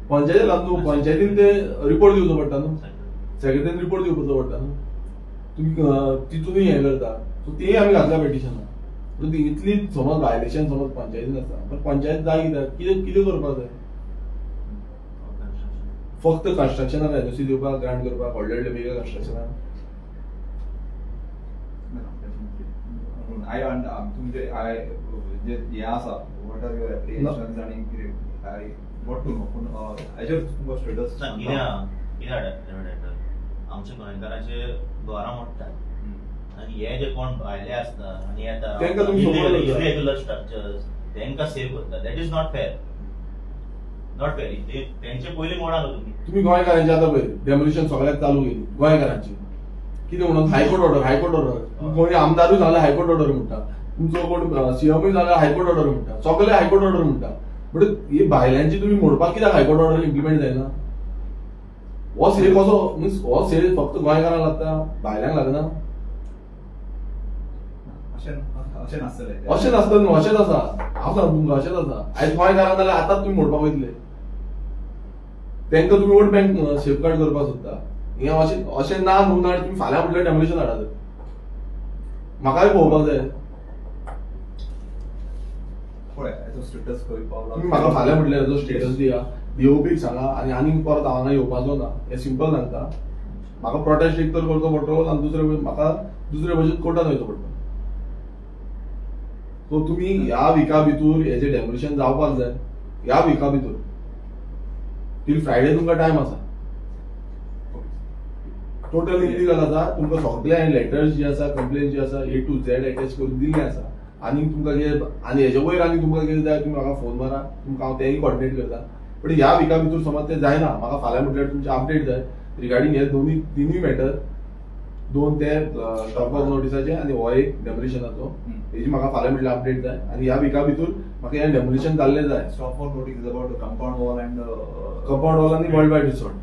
पंचायती लागना न्हू, पंचायतीन ते रिपोर्ट दिवचो पडटा न्हू, सेक्रेटरीन रिपोर्ट दिवपाचो पडटा न्हू, तुमी तितूनय हें करता. सो तेय आमी घातला पेटिशनां. इतली समज वायलेशन समज पंचायतीन आसा, पण पंचायत जाय कित्याक? कितें कितें करपाक जाय? फक्त कन्स्ट्रक्शनाक एनओसी दिवपाक, ग्रांट करपाक, व्हडले व्हडले मेगा कन्स्ट्रक्शनाक. I तुमचे I जे हें आसा, what are your apprehensions आनी कितें I what to know, पूण हाजेर तुमकां स्टेटस कितें कितें आमच्या गोंयकाराचे घरां मोडटात आनी हे जे कोण भायले आसता आनी येता इरेग्युलर स्ट्रक्चर्स तेंकां सेव करता. That is not fair, not fair. तेंचे पयलीं मोडा न्हू तुमी. तुमी गोंयकारांचे आतां पळय डेमोलिशन सगळ्याक चालू केली गोंयकारांची, कितें म्हणून हायकोर्ट ऑर्डर, हायकोर्ट ऑर्डर. कोणी आमदारूय जाल्यार हायकोर्ट ऑर्डर म्हणटा, तुमचो कोण सीएमूय जाल्यार हायकोर्ट ऑर्डर म्हणटा, सगळे हायकोर्ट ऑर्डर म्हणटा. बट ही भायल्यांची तुमी मोडपाक कित्याक हायकोर्ट ऑर्डर इम्प्लिमेंट जायना? हो सेल कसो मिन्स हो सेल फक्त गोंयकारांक लागता, भायल्यांक लागना? अशें नासतलें, अशें नासतलें न्हू, अशेंच आसा. हांव सांगता तुमकां अशेंच आसा. आयज गोंयकारांक जाल्यार आतांच तुमी मोडपाक वयतले, तांकां तुमी वोट बँक सेफगार्ड करपाक सोदता. हें अशें अशें ना न्हू, ना तुमी फाल्यां म्हटल्यार डेमोलिशन हाडात, म्हाकाय पळोवपाक जाय. तुमी म्हाका फाल्यां म्हटल्यार हेजो स्टेटस दिया, डीओपीक सांगा आनी आनीक परत हांव हांगा येवपाचो ना, हें सिंपल सांगता. म्हाका प्रोटेस्ट एक तर करचो पडटलो आनी दुसरे म्हाका दुसरे भशेन कोर्टान वयचो पडटलो. सो तुमी ह्या विका भितर हेजें डेमोलिशन जावपाक जाय, ह्या विका भितर टील फ्रायडे तुमकां टायम आसा. टोटल इलिगल आसा, तुमकां सगळे हांवें लेटर्स जी आसा, कंप्लेन जी आसा ए टू झेड एटॅच करून दिल्ली आसा. आनी तुमकां कितें आनी हेजे वयर आनी तुमकां कितें जाय तुमी म्हाका फोन मारा, तुमकां हांव तेंय कॉर्डिनेट करता. बट ह्या विका भितर समज तें जायना, म्हाका फाल्यां म्हटल्यार तुमचें अपडेट जाय रिगार्डींग हे दोनूय तिनूय मॅटर. दोन ते स्टॉप वर्क नोटिसाचे आनी हो एक डेमोलिशनाचो. हेजी म्हाका फाल्यां म्हटल्यार अपडेट जाय आनी ह्या विका भितर म्हाका हें डेमोलिशन जाल्लें जाय. Stop work notice is about compound wall and compound wall आनी वर्ल्ड वायड रिसॉर्ट.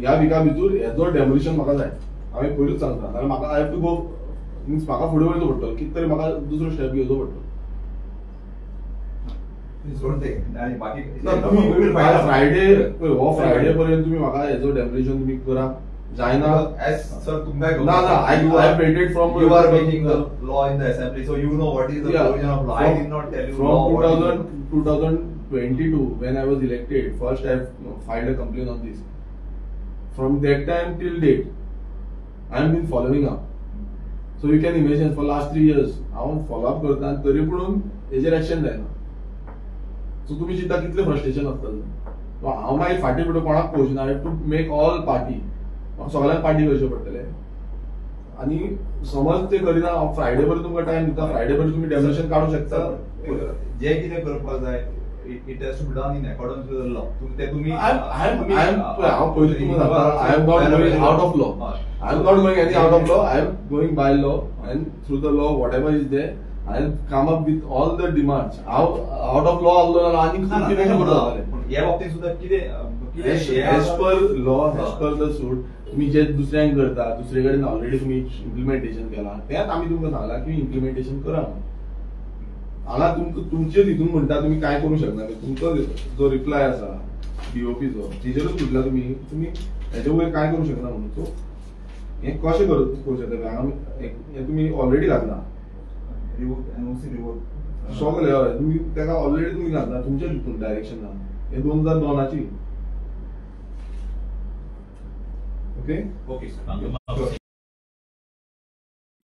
ह्या विका भितर हेजो डेमोलिशन म्हाका जाय. हांवें पयरूच सांगता, नाल्यार म्हाका I have to go means म्हाका फुडें वयचो पडटलो, कितें तरी म्हाका दुसरो स्टेप घेवचो पडटलो. फ्रायडे हो फ्रायडे पर्यंत तुमी म्हाका हेजो डेमोलिशन तुमी करा जायना. सर तुमकां ना ना I have waited from you are making the law in the assembly, so you know what is the provision of law. I did not tell you from 2022 when I was elected first I filed a complaint on this. From that time till date I have been following up. So you can imagine for last 3 years हांव फॉलो अप करता आनी तरी पुणून हेजेर एक्शन जायना. सो तुमी चिंता कितलें फ्रस्ट्रेशन आसतलें. हांव मागीर फाटीं फुडें कोणाक पळोवचें ना. I have to make all party, म्हाका सगळ्यांक पार्टी करचें पडटलें. आनी समज ते करिना, हांव फ्रायडे पर्यंत तुमकां टायम दिता. फ्रायडे पर्यंत तुमी डेमोलिशन काडूंक शकता. जें कितें करपाक जाय it has to be done in accordance with the law. I am not going out of law. I am not going any out of law. I am going by law and through the law whatever is there I will come up with all the demands. हांव आउट ऑफ लॉ आसलो जाल्यार आनी कितें करता. ह्या बाबतींत सुद्दां कितें as per law, as per the suit तुमी जे दुसऱ्यांक करता, दुसरे कडेन ऑलरेडी तुमी इम्प्लिमेंटेशन केलां, तेंच आमी तुमकां सांगलां की इम्प्लिमेंटेशन करा. हांगा तुमकां तुमचे हितून म्हणटा तुमी कांय करूंक शकना. तुमचो जो रिप्लाय आसा डीओपीचो तेजेरूच म्हटल्यार तुमी तुमी हेजे वयर कांय करूंक शकना म्हणून. सो हें कशें करूंक शकता हांगा हें तुमी ऑलरेडी घातलां सगळें. हय तुमी तेका ऑलरेडी तुमी घातला तुमच्या हितून डायरेक्शनान. हें 2002ची. ओके ओके सर,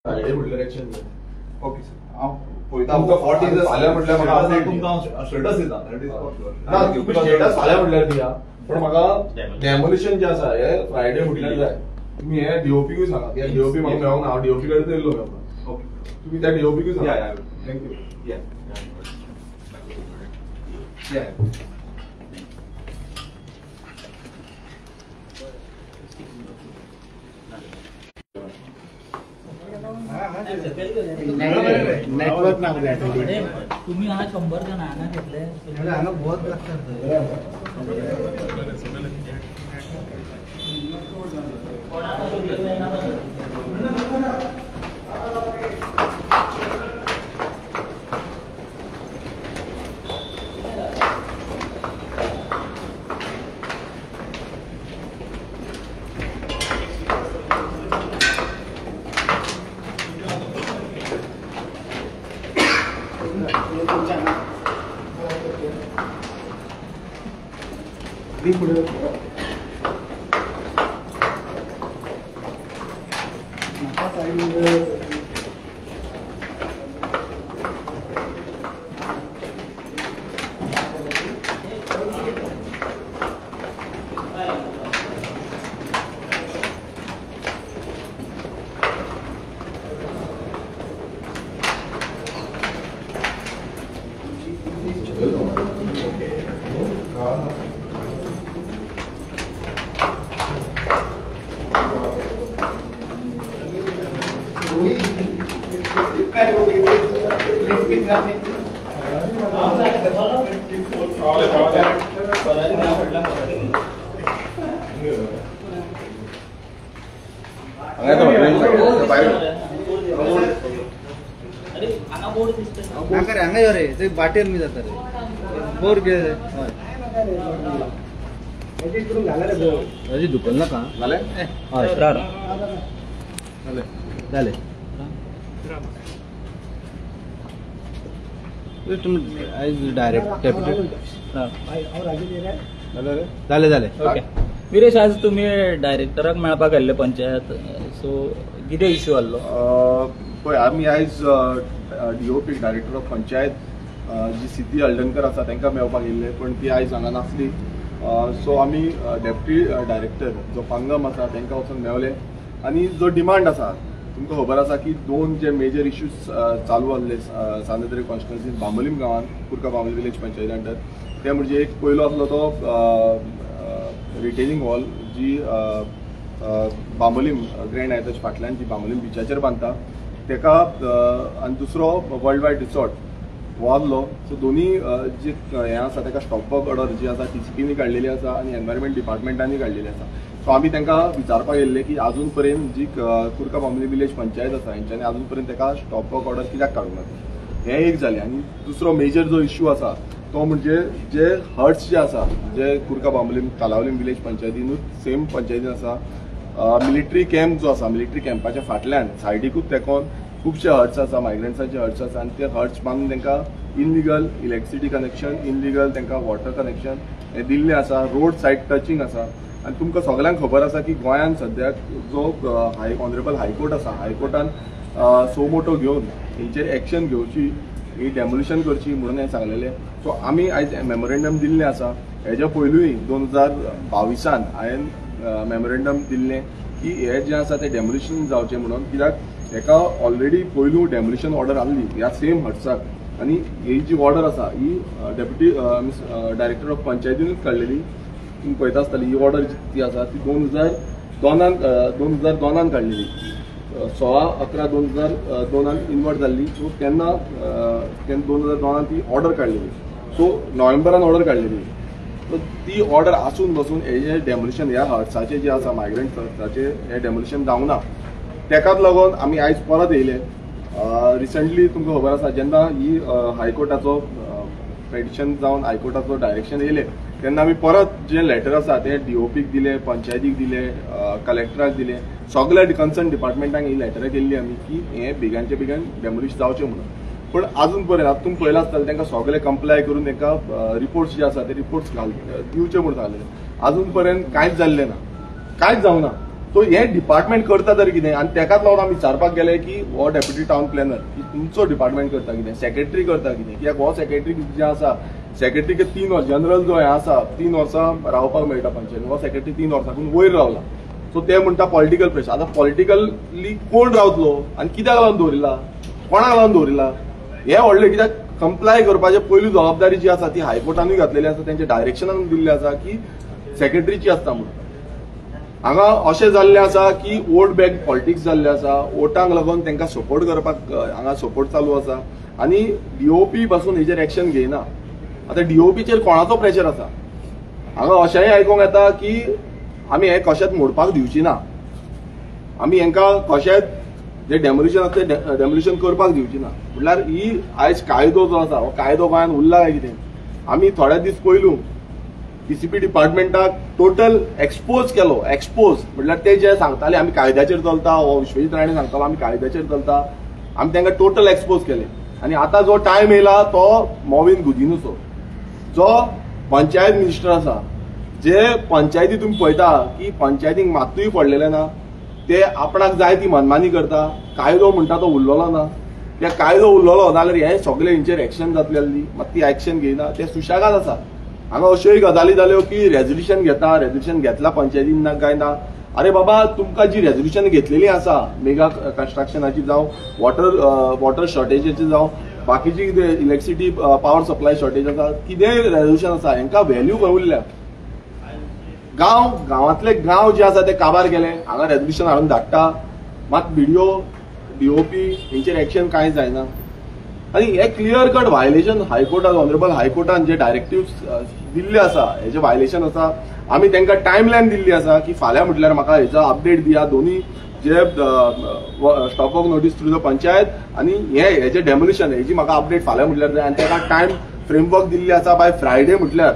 फ्रायडे म्हटल्यार एक्शन जाय. ओके सर, हांव पळयता. फाल्यां म्हटल्यार म्हाका तुमकां स्टेटस दिता. ना तुमी स्टेटस फाल्यां म्हटल्यार दिया, पूण म्हाका डेमोलिशन जें आसा हें फ्रायडे म्हटल्यार जाय. तुमी हें डीओपीकूय सांगा. कित्याक डीओपी म्हाका मेळोंक ना, हांव डीओपी कडेन येयल्लो मेळपाक. ओके, तुमी त्या डीओपीकूय सांगा. Thank you. या या नेटवर्क ना. तुम्ही हा 100 जण हांगा घेतले हांगा बहुत लागतात. हांगा यो रे, थंय बाटेर मी जाता रे, बोर कितें हय दुखल नाका. हय जालें तुमी आयज डायरेक्ट डेप्युटी जालें जालें. ओके विरेश, आज तुमी डायरेक्टराक मेळपाक आयिल्ले पंचायत, सो कितें इश्यू आहलो? पळय, आमी आयज डीओपी डायरेक्टर ऑफ पंचायत जी सिद्धी हळदणकर आसा तांकां मेळपाक येयल्ले, पण ती आयज हांगा नासली. सो आमी डेप्युटी डायरेक्टर जो पांगम आसा तांकां वचून मेवले आनी जो डिमांड आसा तुमकां खबर आसा की दोन जे मेजर इश्यूज चालू आहले सांतेरी कॉन्स्टिट्युन्सीन बांबोलीम गांवांत कुर्का बांबोली विलेज पंचायती अंडर, ते म्हणजे एक पयलो आसलो तो रिटेनिंग वॉल जी बांबोलीम ग्रँड हायताच्या फाटल्यान जी बांबोलीम बिचाचेर बांदता तेका आनी दुसरो वर्ल्ड वायड रिसॉर्ट हो आहलो. सो दोनी जे हें आसा तेका स्टॉप वर्क ऑर्डर जी आसा टीसीपीनी काडलेली आसा आनी एनवायरमेंट डिपार्टमेंटांनी काडलेली आसा. सो आमी तांकां विचारपाक येयल्ले की आजून पर्यंत जी कुर्का बांबोली विलेज पंचायत आसा हेंच्यांनी आजून पर्यंत तेका स्टॉप वर्क ऑर्डर कित्याक काडूंक ना. हें एक जालें. आनी दुसरो मेजर जो इश्यू आसा तो म्हणजे जे हट्स जे आसा जे कुर्का बांबोलीम कालावलीम विलेज पंचायतीनूच सेम पंचायतीन आसा, मिलिटरी कॅम्प जो आसा मिलिटरी कॅम्पाच्या फाटल्यान सायडीकूच तेकोन खुबशे हट्स आसा, मायग्रंट्साचे हट्स आसा आनी ते हट्स बांदून तांकां इनलिगल इलेक्ट्रिसिटी कनेक्शन, इनलिगल तांकां वॉटर कनेक्शन हें दिल्लें आसा. रोड सायड टचिंग आसा. आनी तुमकां सगल्यांक खबर आसा की गोंयांत सद्याक जो ऑनरेबल हायकोर्ट आसा, हायकोर्टान सो मोटो घेवन हेंचेर एक्शन घेवची, ही डेमोलिशन करची म्हणून हें सांगलेलें. सो आमी आयज मेमोरेंडम दिल्लें आसा. हेज्या पयलूय 2022 हांवें मेमोरेंडम दिल्लें की हें जें आसा तें डेमोलिशन जावचें म्हणून, कित्याक हेका ऑलरेडी पयलू डेमोलिशन ऑर्डर आहली ह्या सेम हट्साक आनी ही जी ऑर्डर आसा ही डेप्युटी डायरेक्टर ऑफ पंचायतीनूच काडलेली. तुमी पळयता आसतली ही ऑर्डर जी आसा ती 2002 काडलेली, 16/11/2002 इन्वर्ट जाल्ली. सो तेन्ना 2002 ती ऑर्डर काडलेली. सो नोव्हेंबरान ऑर्डर काडलेली. सो ती ऑर्डर आसून बसून हेजें डेमोलिशन ह्या हट्साचें जें आसा मायग्रंट हट्साचें हें डेमोलिशन जावंक ना. तेकाच लागून आमी आयज परत येयले. रिसंटली तुमकां खबर आसा जेन्ना ही हायकोर्टाचो पेटिशन जावन हायकोर्टाचो डायरेक्शन येयलें तेन्ना आमी परत जे लेटर आसा ते डीओपीक दिले, पंचायतीक दिले, कलेक्टराक दिले, सगल्या कन्सर्न डिपार्टमेंटांक ही लेटरां केल्ली आमी की हें बेगानचे बेगीन डेमोलिश जावचें म्हणून. पूण आजून पर्यंत आतां तुमी पळयलां आसतलें तांकां सगळे कंप्लाय करून तांकां रिपोर्ट्स जे आसा ते रिपोर्ट्स घाल दिवचे म्हणून सांगलें. आजून पर्यंत कांयच जाल्लें ना, कांयच जावना. सो हें डिपार्टमेंट करता तरी कितें? आनी तेकाच लागून आमी विचारपाक गेले की हो डेप्युटी टावन प्लॅनर की तुमचो डिपार्टमेंट करता कितें, सेक्रेटरी करता कितें, कित्याक हो सेक्रेटरी जे आसा सेक्रेटरीक 3 वर्सां जनरल जो हें आसा 3 वर्सां रावपाक मेळटा पंचायतीन, हो सेक्रेटरी 3 वर्सांकून वयर रावला. सो ते म्हणटा पॉलिटिकल प्रेशर. आतां पॉलिटिकली कोण रावतलो आनी कित्याक लागून दवरिला, कोणाक लागून दवरिला हें व्हडलें. कित्याक कंप्लाय करपाचें पयली जबाबदारी जी आसा ती हायकोर्टानूय घातलेली आसा, तेंच्या डायरेक्शनान दिल्लें आसा की सेक्रेटरीची आसता म्हणून. हांगा अशें जाल्लें आसा की वोट बँक पॉलिटिक्स जाल्लें आसा, वोटांक लागून तांकां सपोर्ट करपाक हांगा सपोर्ट चालू आसा आनी डीओपी पासून हेजेर एक्शन घेयना. आतां डीओपीचेर कोणाचो प्रेशर आसा? हांगा अशेंय आयकूंक येता की आमी हें कशेंच मोडपाक दिवची ना, आमी हेंकां कशेंच जे डेमोलिशन आसा तें डेमोलिशन करपाक दिवची ना. म्हणल्यार ही आयज कायदो जो आसा हो कायदो गोंयांत उरला काय कितें? आमी थोडे दीस पयलू टीसीपी डिपार्टमेंटाक टोटल एक्सपोज केलो. एक्सपोज म्हटल्यार ते जे सांगताले आमी कायद्याचेर चलता, हो विश्वजीत राणे सांगतालो आमी कायद्याचेर चलता, आमी तांकां टोटल एक्सपोज केले. आनी आतां जो टायम येयला तो मॉविन गुदिन्होचो जो पंचायत मिनिस्टर आसा, जे पंचायती तुमी पळयता की पंचायतीक मात्तूय पडलेलें ना, ते आपणाक जाय ती मनमानी करता. कायदो म्हणटा तो उरलेलो ना. त्या कायदो उरलेलो नाजाल्यार हे सगळे हेंचेर एक्शन जातली आसली, मात ती एक्शन घेयना, ते सुशेगाद आसा. हांगा अश्योय गजाली जाल्यो की रेजोल्युशन घेता, रेजोल्युशन घेतला पंचायतीन ना काय ना. अरे बाबा, तुमकां जी रेजोल्युशन घेतलेली आसा मेगा कन्स्ट्रक्शनाची जावं, वॉटर शॉर्टेजीची जावं, बाकीची कितें इलेक्ट्रिसिटी पावर सप्लाय शॉर्टेज आसा, कितेंय रेजोल्युशन आसा हेंकां व्हॅल्यू खंय उरल्या? गांवांतले गांव जे आसा ते काबार गेले. हांगा रेजोल्युशन हाडून धाडटा, मात बीडीओ डीओपी हेंचेर एक्शन कांय जायना. आनी हे क्लियर कट व्हायलेशन हायकोर्टान, ऑनरेबल हायकोर्टान जे डायरेक्टिव्ह दिल्ले आसा हेजे व्हायलेशन आसा. आमी तांकां टायम लायन दिल्ली आसा की फाल्यां म्हटल्यार म्हाका हेजो अपडेट दिया, दोनी जे stop work notice through the panchayat आनी हे हेजे डेमोलिशन हेजी म्हाका अपडेट फाल्यां म्हटल्यार जाय. आनी ताका टायम फ्रेमवर्क दिल्ली आसा बाय फ्रायडे म्हटल्यार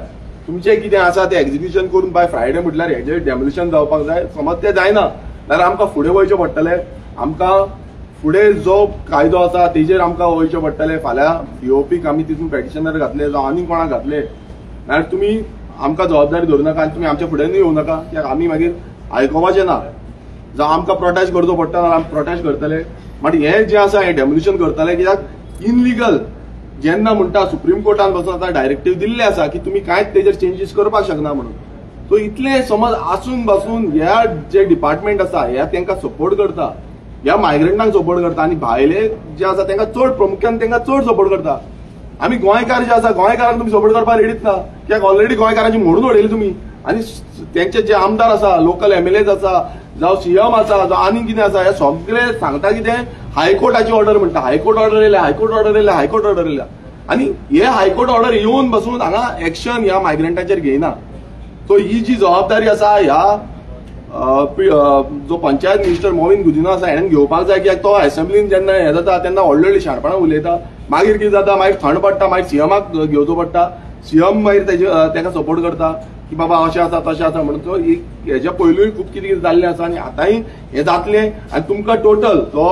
तुमचें कितें आसा तें एक्झिक्युशन करून बाय फ्रायडे म्हटल्यार हेजें डेमोलिशन जावपाक जाय. समज तें जायना जाल्यार आमकां फुडें वयचें पडटलें, आमकां फुडें जो कायदो आसा तेजेर आमकां वयचें पडटलें. फाल्यां डीओपीक आमी तितून पेटिशनर घातले जावं आनी कोणाक घातले नाल्यार तुमी आमकां जबाबदारी धरूं नाका आनी तुमी आमच्या फुड्यानूय येवं नाका, कित्याक आमी मागीर आयकोपाचें ना. जावं आमकां प्रोटेस्ट करचो पडटा जाल्यार आमी प्रोटेस्ट करतले. मात हें जें आसा हें डेमोलिशन करतले, कित्याक इनलिगल जेन्ना म्हणटा सुप्रीम कोर्टान बसून आतां डायरेक्टिव्ह दिल्लें आसा की तुमी कांयच तेजेर चेंजीस करपाक शकना म्हणून. सो इतलें समज आसून बसून ह्या जे डिपार्टमेंट आसा ह्या तांकां सपोर्ट करता, ह्या मायग्रंटांक सपोर्ट करता आनी भायले जे आसा तांकां चड प्रामुख्यान तांकां चड सपोर्ट करता. आमी गोंयकार जे आसा गोंयकारांक तुमी सपोर्ट करपाक रेडीच ना, कित्याक ऑलरेडी गोंयकारांची मोडून उडयली तुमी. आनी तेंचे जे आमदार आसा, लोकल एमएलएज आसा, जावं सीएम आसा, जावं आनी कितें आसा, हे सगळे सांगता कितें हायकोर्टाची ऑर्डर म्हणटा. हायकोर्ट ऑर्डर येयल्या, हायकोर्ट ऑर्डर येयल्या, हायकोर्ट ऑर्डर येयल्या. आनी हे हायकोर्ट ऑर्डर येवन बसून हांगा एक्शन ह्या मायग्रंटाचेर घेयना. सो ही जी जबाबदारी आसा ह्या जो पंचायत मिनिस्टर मॉविन गुदिन्हो आसा हेणें घेवपाक जाय. कित्याक तो असेंब्लीन जेन्ना हें जाता तेन्ना व्हडली व्हडली शाणपणां उलयता, मागीर कितें जाता, मागीर थंड पडटा, मागीर सीएमाक घेवचो पडटा, सीएम मागीर तेका सपोर्ट करता की बाबा अशें आसा तशें आसा म्हणून. तो हेज्या पयलूय खूब कितें कितें जाल्लें आसा आनी आतांय हें जातलें. आनी तुमकां टोटल जो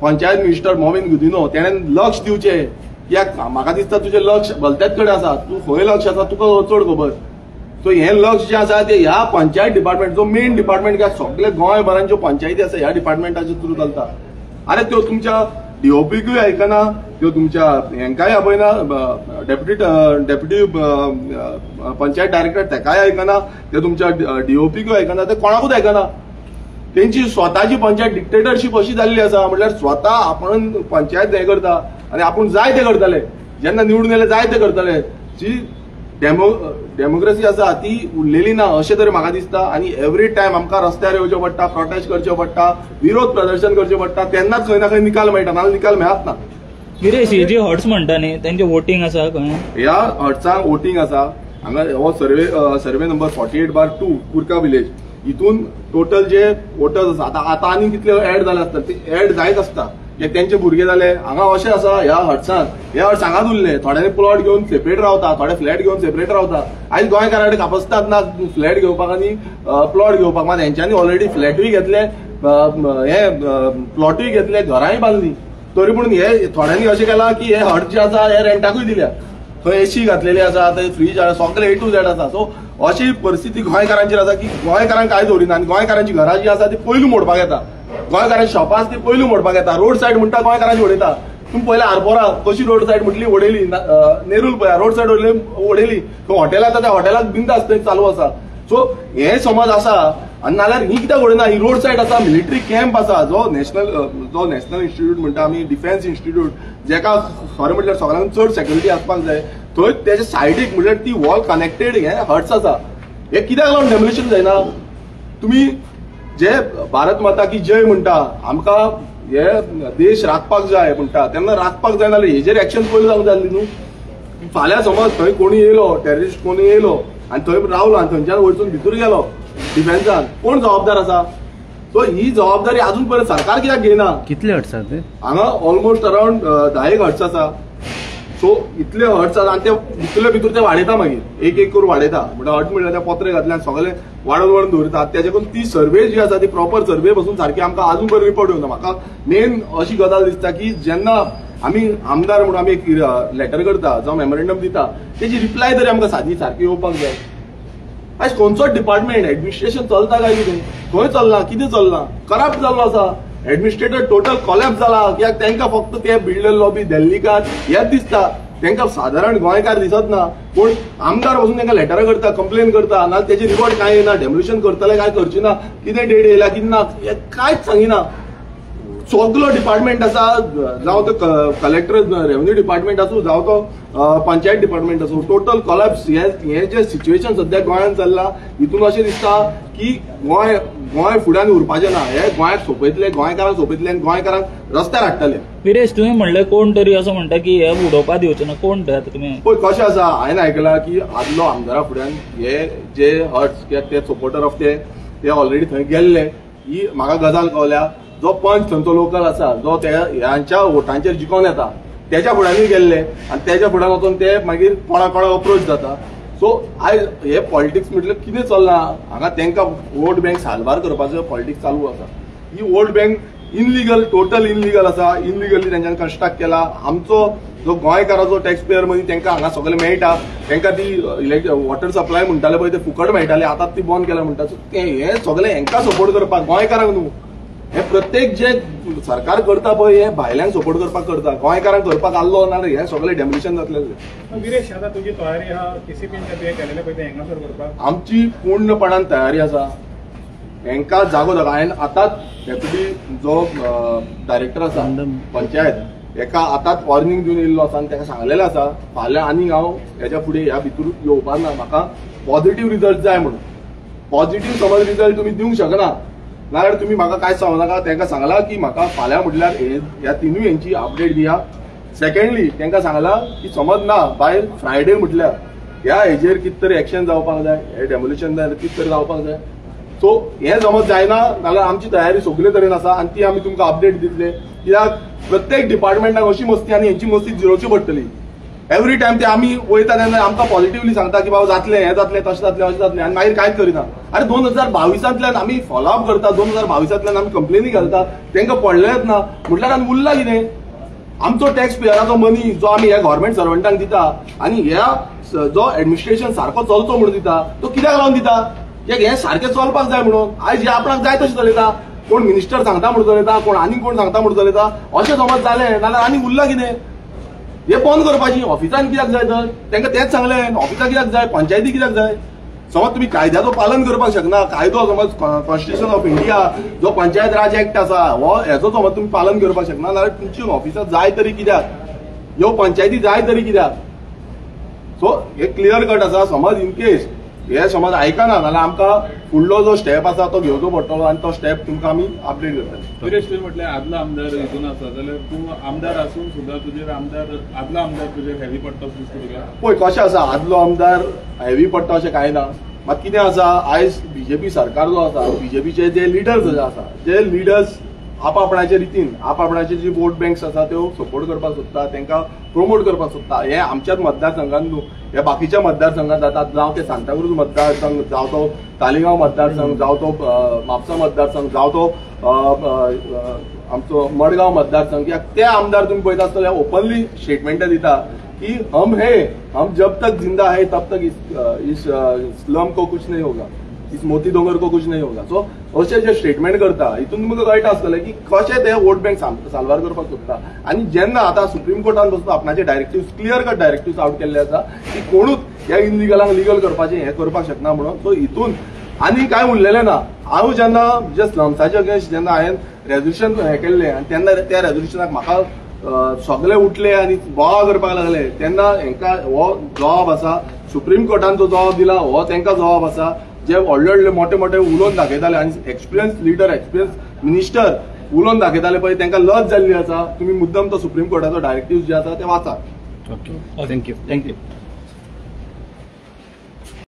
पंचायत मिनिस्टर मॉविन गुदिन्हो तेणें लक्ष दिवचें, कित्याक म्हाका दिसता तुजें लक्ष भलत्याच कडेन आसा, तूं खंय लक्ष आसा तुका चड खबर. सो हें लक्ष जें आसा तें ह्या पंचायत डिपार्टमेंट जो मेन डिपार्टमेंट, कित्याक सगळे गोंयभरान ज्यो पंचायती आसा ह्या डिपार्टमेंटाचे थ्रू चलता. आरे त्यो तुमच्या डीओपीकूय आयकना, त्यो तुमच्या हेंकाय आपयना, डेप्युटी पंचायत डायरेक्टर तेकाय आयकना, ते तुमच्या डीओपीकूय आयकना, ते कोणाकूच आयकना. तेंची स्वताची पंचायत डिक्टेटरशीप अशी जाल्ली आसा, म्हटल्यार स्वता आपण पंचायत हें करता आनी आपूण जाय ते करतले, जेन्ना निवडून येयले जाय ते करतले. जी डेमोक्रेसी आसा ती उरलेली ना अशें तरी म्हाका दिसता. आनी एवरी टायम आमकां रस्त्यार येवचें पडटा, प्रोटेस्ट करचें पडटा, विरोध प्रदर्शन करचें पडटा, तेन्नाच खंय ना खंय निकाल मेळटा, नाजाल्यार निकाल मेळत ना. गिरीश, ही जी हट्स म्हणटा न्ही तेंचे वोटींग आसा खंय? ह्या हट्सांक वोटींग आसा. हांगा हो सर्वे नंबर 48/2 कुर्का विलेज, हितून टोटल जे वोटर्स आसा आतां आनी कितले एड जाले आसता ते एड जायत आसता. तेंचे भुरगे जाले हांगा अशें आसा, ह्या हट्सांक हे हट्स हांगाच उरले, थोड्यांनी प्लॉट घेवन सेपरेट रावता, थोडे फ्लॅट घेवन सेपरेट रावता. आयज गोंयकारां कडेन कापस्तात ना फ्लॅट घेवपाक आनी प्लॉट घेवपाक, मात हेंच्यांनी ऑलरेडी फ्लॅटूय घेतले, हे प्लॉटूय घेतले, घरांय बांदली. तरी पूण हे थोड्यांनी अशें केलां की हे हट जे आसा हे रेंटाकूय दिल्या, थंय एसी घातलेली आसा, थंय फ्रीज आसा, सगळे ए टू झेड आसा. सो अशी परिस्थिती गोंयकारांचेर आसा की गोंयकारांक कांय दवरिना आनी गोंयकारांची घरां जी आसा ती पयलू मोडपाक येता, गोंयकारांची शॉपां आसा ती पयलू मोडपाक येता. रोड सायड म्हणटा गोंयकारांची उडयता. तुमी पयले आरपोरा कशी रोड सायड म्हटली उडयली, नेरूल पळया रोड सायड उडयली, हॉटेल आसा त्या हॉटेलाक बिंदास थंय चालू आसा. सो हे समज आसा आनी नाल्यार ही कित्याक उडयना, ही रोड सायड आसा, मिलिटरी कॅम्प आसा, जो नॅशनल इन्स्टिट्यूट म्हणटा आमी, डिफेन्स इन्स्टिट्यूट, जेका खरें म्हटल्यार सगळ्यांत चड सेक्युरिटी आसपाक जाय, थंय तेच्या सायडीक म्हटल्यार ती वॉल कनेक्टेड हे हट्स आसा. हे कित्याक लागून डेमोलिशन जायना? तुमी जे भारत माता की जय म्हणटा, आमकां हे देश राखपाक जाय म्हणटा, तेन्ना राखपाक जाय नाल्यार हेजेर एक्शन पयलीं जावंक जाय न्हू. फाल्यां समज थंय कोणी येयलो, टेररिस्ट कोणी येयलो आनी थंय रावलो आनी थंयच्यान वचून भितर गेलो डिफेन्सान, कोण जबाबदार आसा? सो ही जबाबदारी अजून पर्यंत सरकार कित्याक घेयना? कितले हट्स आसा ते हांगा? ऑलमोस्ट अरावंड 10 हट्स आसा. सो इतले हट्स आसा आनी ते भितरले भितर ते वाडयता, मागीर एक एक करून वाडयता. म्हणटा हट म्हणल्यार ते पत्रे घातले आनी सगळे वाडोवन वाडोवन दवरता. तेजे करून ती सर्वे जी आसा ती प्रॉपर सर्वे बसून सारकी आमकां अजून पर्यंत रिपोर्ट येवना. म्हाका मेन अशी गजाल दिसता की जेन्ना आमी आमदार म्हणून आमी एक लेटर करता जावं मेमोरेंडम दिता, तेजी रिप्लाय तरी आमकां सादी सारकी येवपाक जाय. आयज खंयचोच डिपार्टमेंट एडमिनिस्ट्रेशन चलता काय कितें, खंय चल्लां, कितें चल्लां, करप्ट जाल्लो आसा, एडमिनिस्ट्रेटर टोटल कॉलॅप्स जाला. कित्याक तांकां फक्त ते बिल्डर लॉबी दिल्लीकार हेच दिसता, तांकां सादारण गोंयकार दिसत ना. पूण आमदार बसून तांकां लेटरां करता, कंप्लेन करता, नाजाल्यार तेजे रिपोर्ट कांय येना, डेमोलिशन करतले काय करचे ना, कितें डेट येयला कितें ना, हें कांयच सांगिना. सगलो डिपार्टमेंट आसा, जावं तो कलेक्टर रेव्हन्यू डिपार्टमेंट आसूं, जावं तो पंचायत डिपार्टमेंट आसूं, टोटल कॉलॅप्स. हे जे सिच्युएशन सद्या गोंयांत चल्लां हितून अशें दिसता की गोंय गोंय फुड्यान उरपाचें ना. हे गोंयाक सोंपयतले, गोंयकारांक सोंपयतले आनी गोंयकारांक रस्त्यार हाडटले. विरेश, तुवें म्हणलें कोण तरी असो म्हणटा की हे उडोवपा दिवचें ना, कोण ते आतां तुमी? पळय कशें आसा, हांवें आयकलां की आदलो आमदारा फुड्यान हे जे हट्स कित्याक ते सपोर्टर ऑफ ते ऑलरेडी थंय गेल्ले, ही म्हाका गजाल कळ्ळ्या. जो पंच थंयचो लोकल आसा, जो ते ह्यांच्या वोटांचेर जिखोन येता, तेच्या फुड्यानूय गेल्ले आनी तेच्या फुड्यान वचून ते मागीर कोणा कोणा अप्रोच जाता. सो आयज हे पॉलिटिक्स म्हटल्यार कितें चल्लां हांगा, तांकां वोट बँक साल्वार करपाचो पॉलिटिक्स चालू आसा. ही vote bank illegal, total illegal आसा. इनलिगली तेंच्यांनी कन्स्ट्रक्ट केला. आमचो जो गोंयकाराचो टॅक्स पेयर मनी तांकां हांगा सगळें मेळटा, तांकां ती वॉटर सप्लाय म्हणटाले पळय ते फुकट मेळटाले, आतां ती बंद केल्या म्हणटा. सो हे सगळें हेंकां सपोर्ट करपाक, गोंयकारांक न्हू. हे प्रत्येक जे सरकार करता पळय हे भायल्यांक सपोर्ट करपाक करता, गोंयकारांक करपाक आसलो ना हे सगळें डेमोलिशन जातलें. विरेश, आतां तुजी तयारी आहा केसीपीन तुवें केलेलें पळय तें हांगासर करपाक? आमची पूर्णपणान तयारी आसा. हेंकां जागो जागा. हांवें आतांच डेप्युटी जो डायरेक्टर आसा पंचायत एका आतांच वॉर्निंग दिवन येयल्लो आसा आनी ताका सांगलेलें आसा फाल्यां आनीक हांव हेच्या फुडें ह्या भितर येवपा ना, म्हाका पॉझिटीव रिजल्ट जाय म्हणून. पॉझिटीव समज रिजल्ट तुमी दिवंक शकना नाजाल्यार तुमी म्हाका कांय सांगू नाका. तांकां सांगलां की म्हाका फाल्यां म्हटल्यार ह्या तिनूय हेंची अपडेट दिया. सेकंडली तांकां सांगलां की समज ना बाय फ्रायडे म्हटल्यार ह्या हेजेर कितें तरी एक्शन जावपाक जाय, हे डेमोलिशन जाय कितें तरी जावपाक जाय. सो हें समज जायना जाल्यार आमची तयारी सगळे तरेन आसा आनी ती आमी तुमकां अपडेट दितले. कित्याक प्रत्येक डिपार्टमेंटाक अशी मस्ती आनी हेंची मस्ती जिरोवची पडटली. एवरी टायम ते आमी वयता तेन्ना आमकां पॉझिटिवली सांगता की बाबा जातलें, हें जातलें, तशें जातलें, अशें जातलें आनी मागीर कांयच करिना. अरे 2022 आमी फॉलोअप करता, 2022 आमी कंप्लेनी घालता, तांकां पडलेंच ना म्हटल्यार आनी उरला कितें? आमचो टॅक्स पेयराचो मनी जो आमी ह्या गव्हर्मेंट सर्वंटांक दिता आनी ह्या जो एडमिनिस्ट्रेशन सारको चलचो म्हणून दिता तो कित्याक लावन दिता? कित्याक हें सारकें चलपाक जाय म्हणून. आयज हे आपणाक जाय तशें चलयता, कोण मिनिस्टर सांगता म्हणून चलयता, कोण आनी कोण सांगता म्हणून चलयता. अशें समज जालें नाल्यार आनी उरला कितें? हे बंद करपाची ऑफिसान कित्याक जाय तर? तांकां तेंच सांगलें, ऑफिसाक कित्याक जाय, पंचायती कित्याक जाय? समज तुमी कायद्याचो पालन करपाक शकना, कायदो समज कॉन्स्टिट्युशन ऑफ इंडिया जो पंचायत राज एक्ट आसा हो हेचो समज तुमी पालन करपाक शकना जाल्यार तुमची ऑफिसां जाय तरी कित्याक, ह्यो पंचायती जाय तरी कित्याक? सो हे क्लियर कट आसा. समज इन केस हे समज आयकना जाल्यार आमकां फुडलो जो स्टेप आसा तो घेवचो पडटलो आनी तो स्टेप तुमकां आमी अपडेट करतले. विरेश, तुवें म्हटलें आदलो आमदार हितून आसा जाल्यार तूं आमदार आसून सुद्दां तुजेर आमदार आदलो आमदार तुजेर हेवी पडटा अशें दिसता तुका? पळय कशें आसा, आदलो आमदार हेवी पडटा अशें कांय ना. मात कितें आसा, आयज बीजेपी सरकार जो आसा, बीजेपीचे जे लिडर्स जे आसा, जे लिडर्स आपआपणाचे रितीन आपआपणाचे जी वोट बँक्स आसा त्यो सपोर्ट करपाक सोदता, तांकां प्रोमोट करपाक सोदता. हे आमच्याच मतदारसंघात न्हू, हे बाकीच्या मतदारसंघात जातात, जावं ते सांताक्रूज मतदारसंघ, जावं तो तालिगांव मतदारसंघ, जावं तो म्हापसा मतदारसंघ, जावं तो आमचो मडगांव मतदारसंघ. ते आमदार तुमी पळयता आसतले ओपनली स्टेटमेंटां दिता की हम है, हम जब तक जिंदा है तब तक इस स्लम को कुछ नहीं होगा, इस मोती डोंगर को कुछ नहीं होगा. सो अशें जे स्टेटमेंट करता हितून तुमकां कळटा आसतलें की कशें ते वोट बँक साल्वार करपाक सोदता. आनी जेन्ना आतां सुप्रीम कोर्टान बसून आपणाचे directives, clear cut directives out केल्ले आसा की कोणूच ह्या इलिगलांक लिगल करपाचें हें करपाक शकना म्हणून. सो हितून आनी कांय उरलेलें ना. हांव जेन्ना जे स्लम्साचे अगेन्स्ट जेन्ना हांवें रेजोल्युशन हें केल्लें आनी तेन्ना त्या रेजोल्युशनाक म्हाका सगळे उठले आनी बोवाळ करपाक लागले तेन्ना हेंकां हो जबाब आसा, सुप्रीम कोर्टान जो जबाब दिला हो तांकां जबाब आसा. जे व्हडले व्हडले मोठे मोठे उलोवन दाखयताले आनी एक्सपिरियन्स लिडर, एक्सपिरियन्स मिनिस्टर उलोवन दाखयताले पळय, तांकां लज जाल्ली आसा. तुमी मुद्दम तो सुप्रीम कोर्टाचो डायरेक्टिव्ह जे आसा ते वाचा. Okay, thank you, thank you.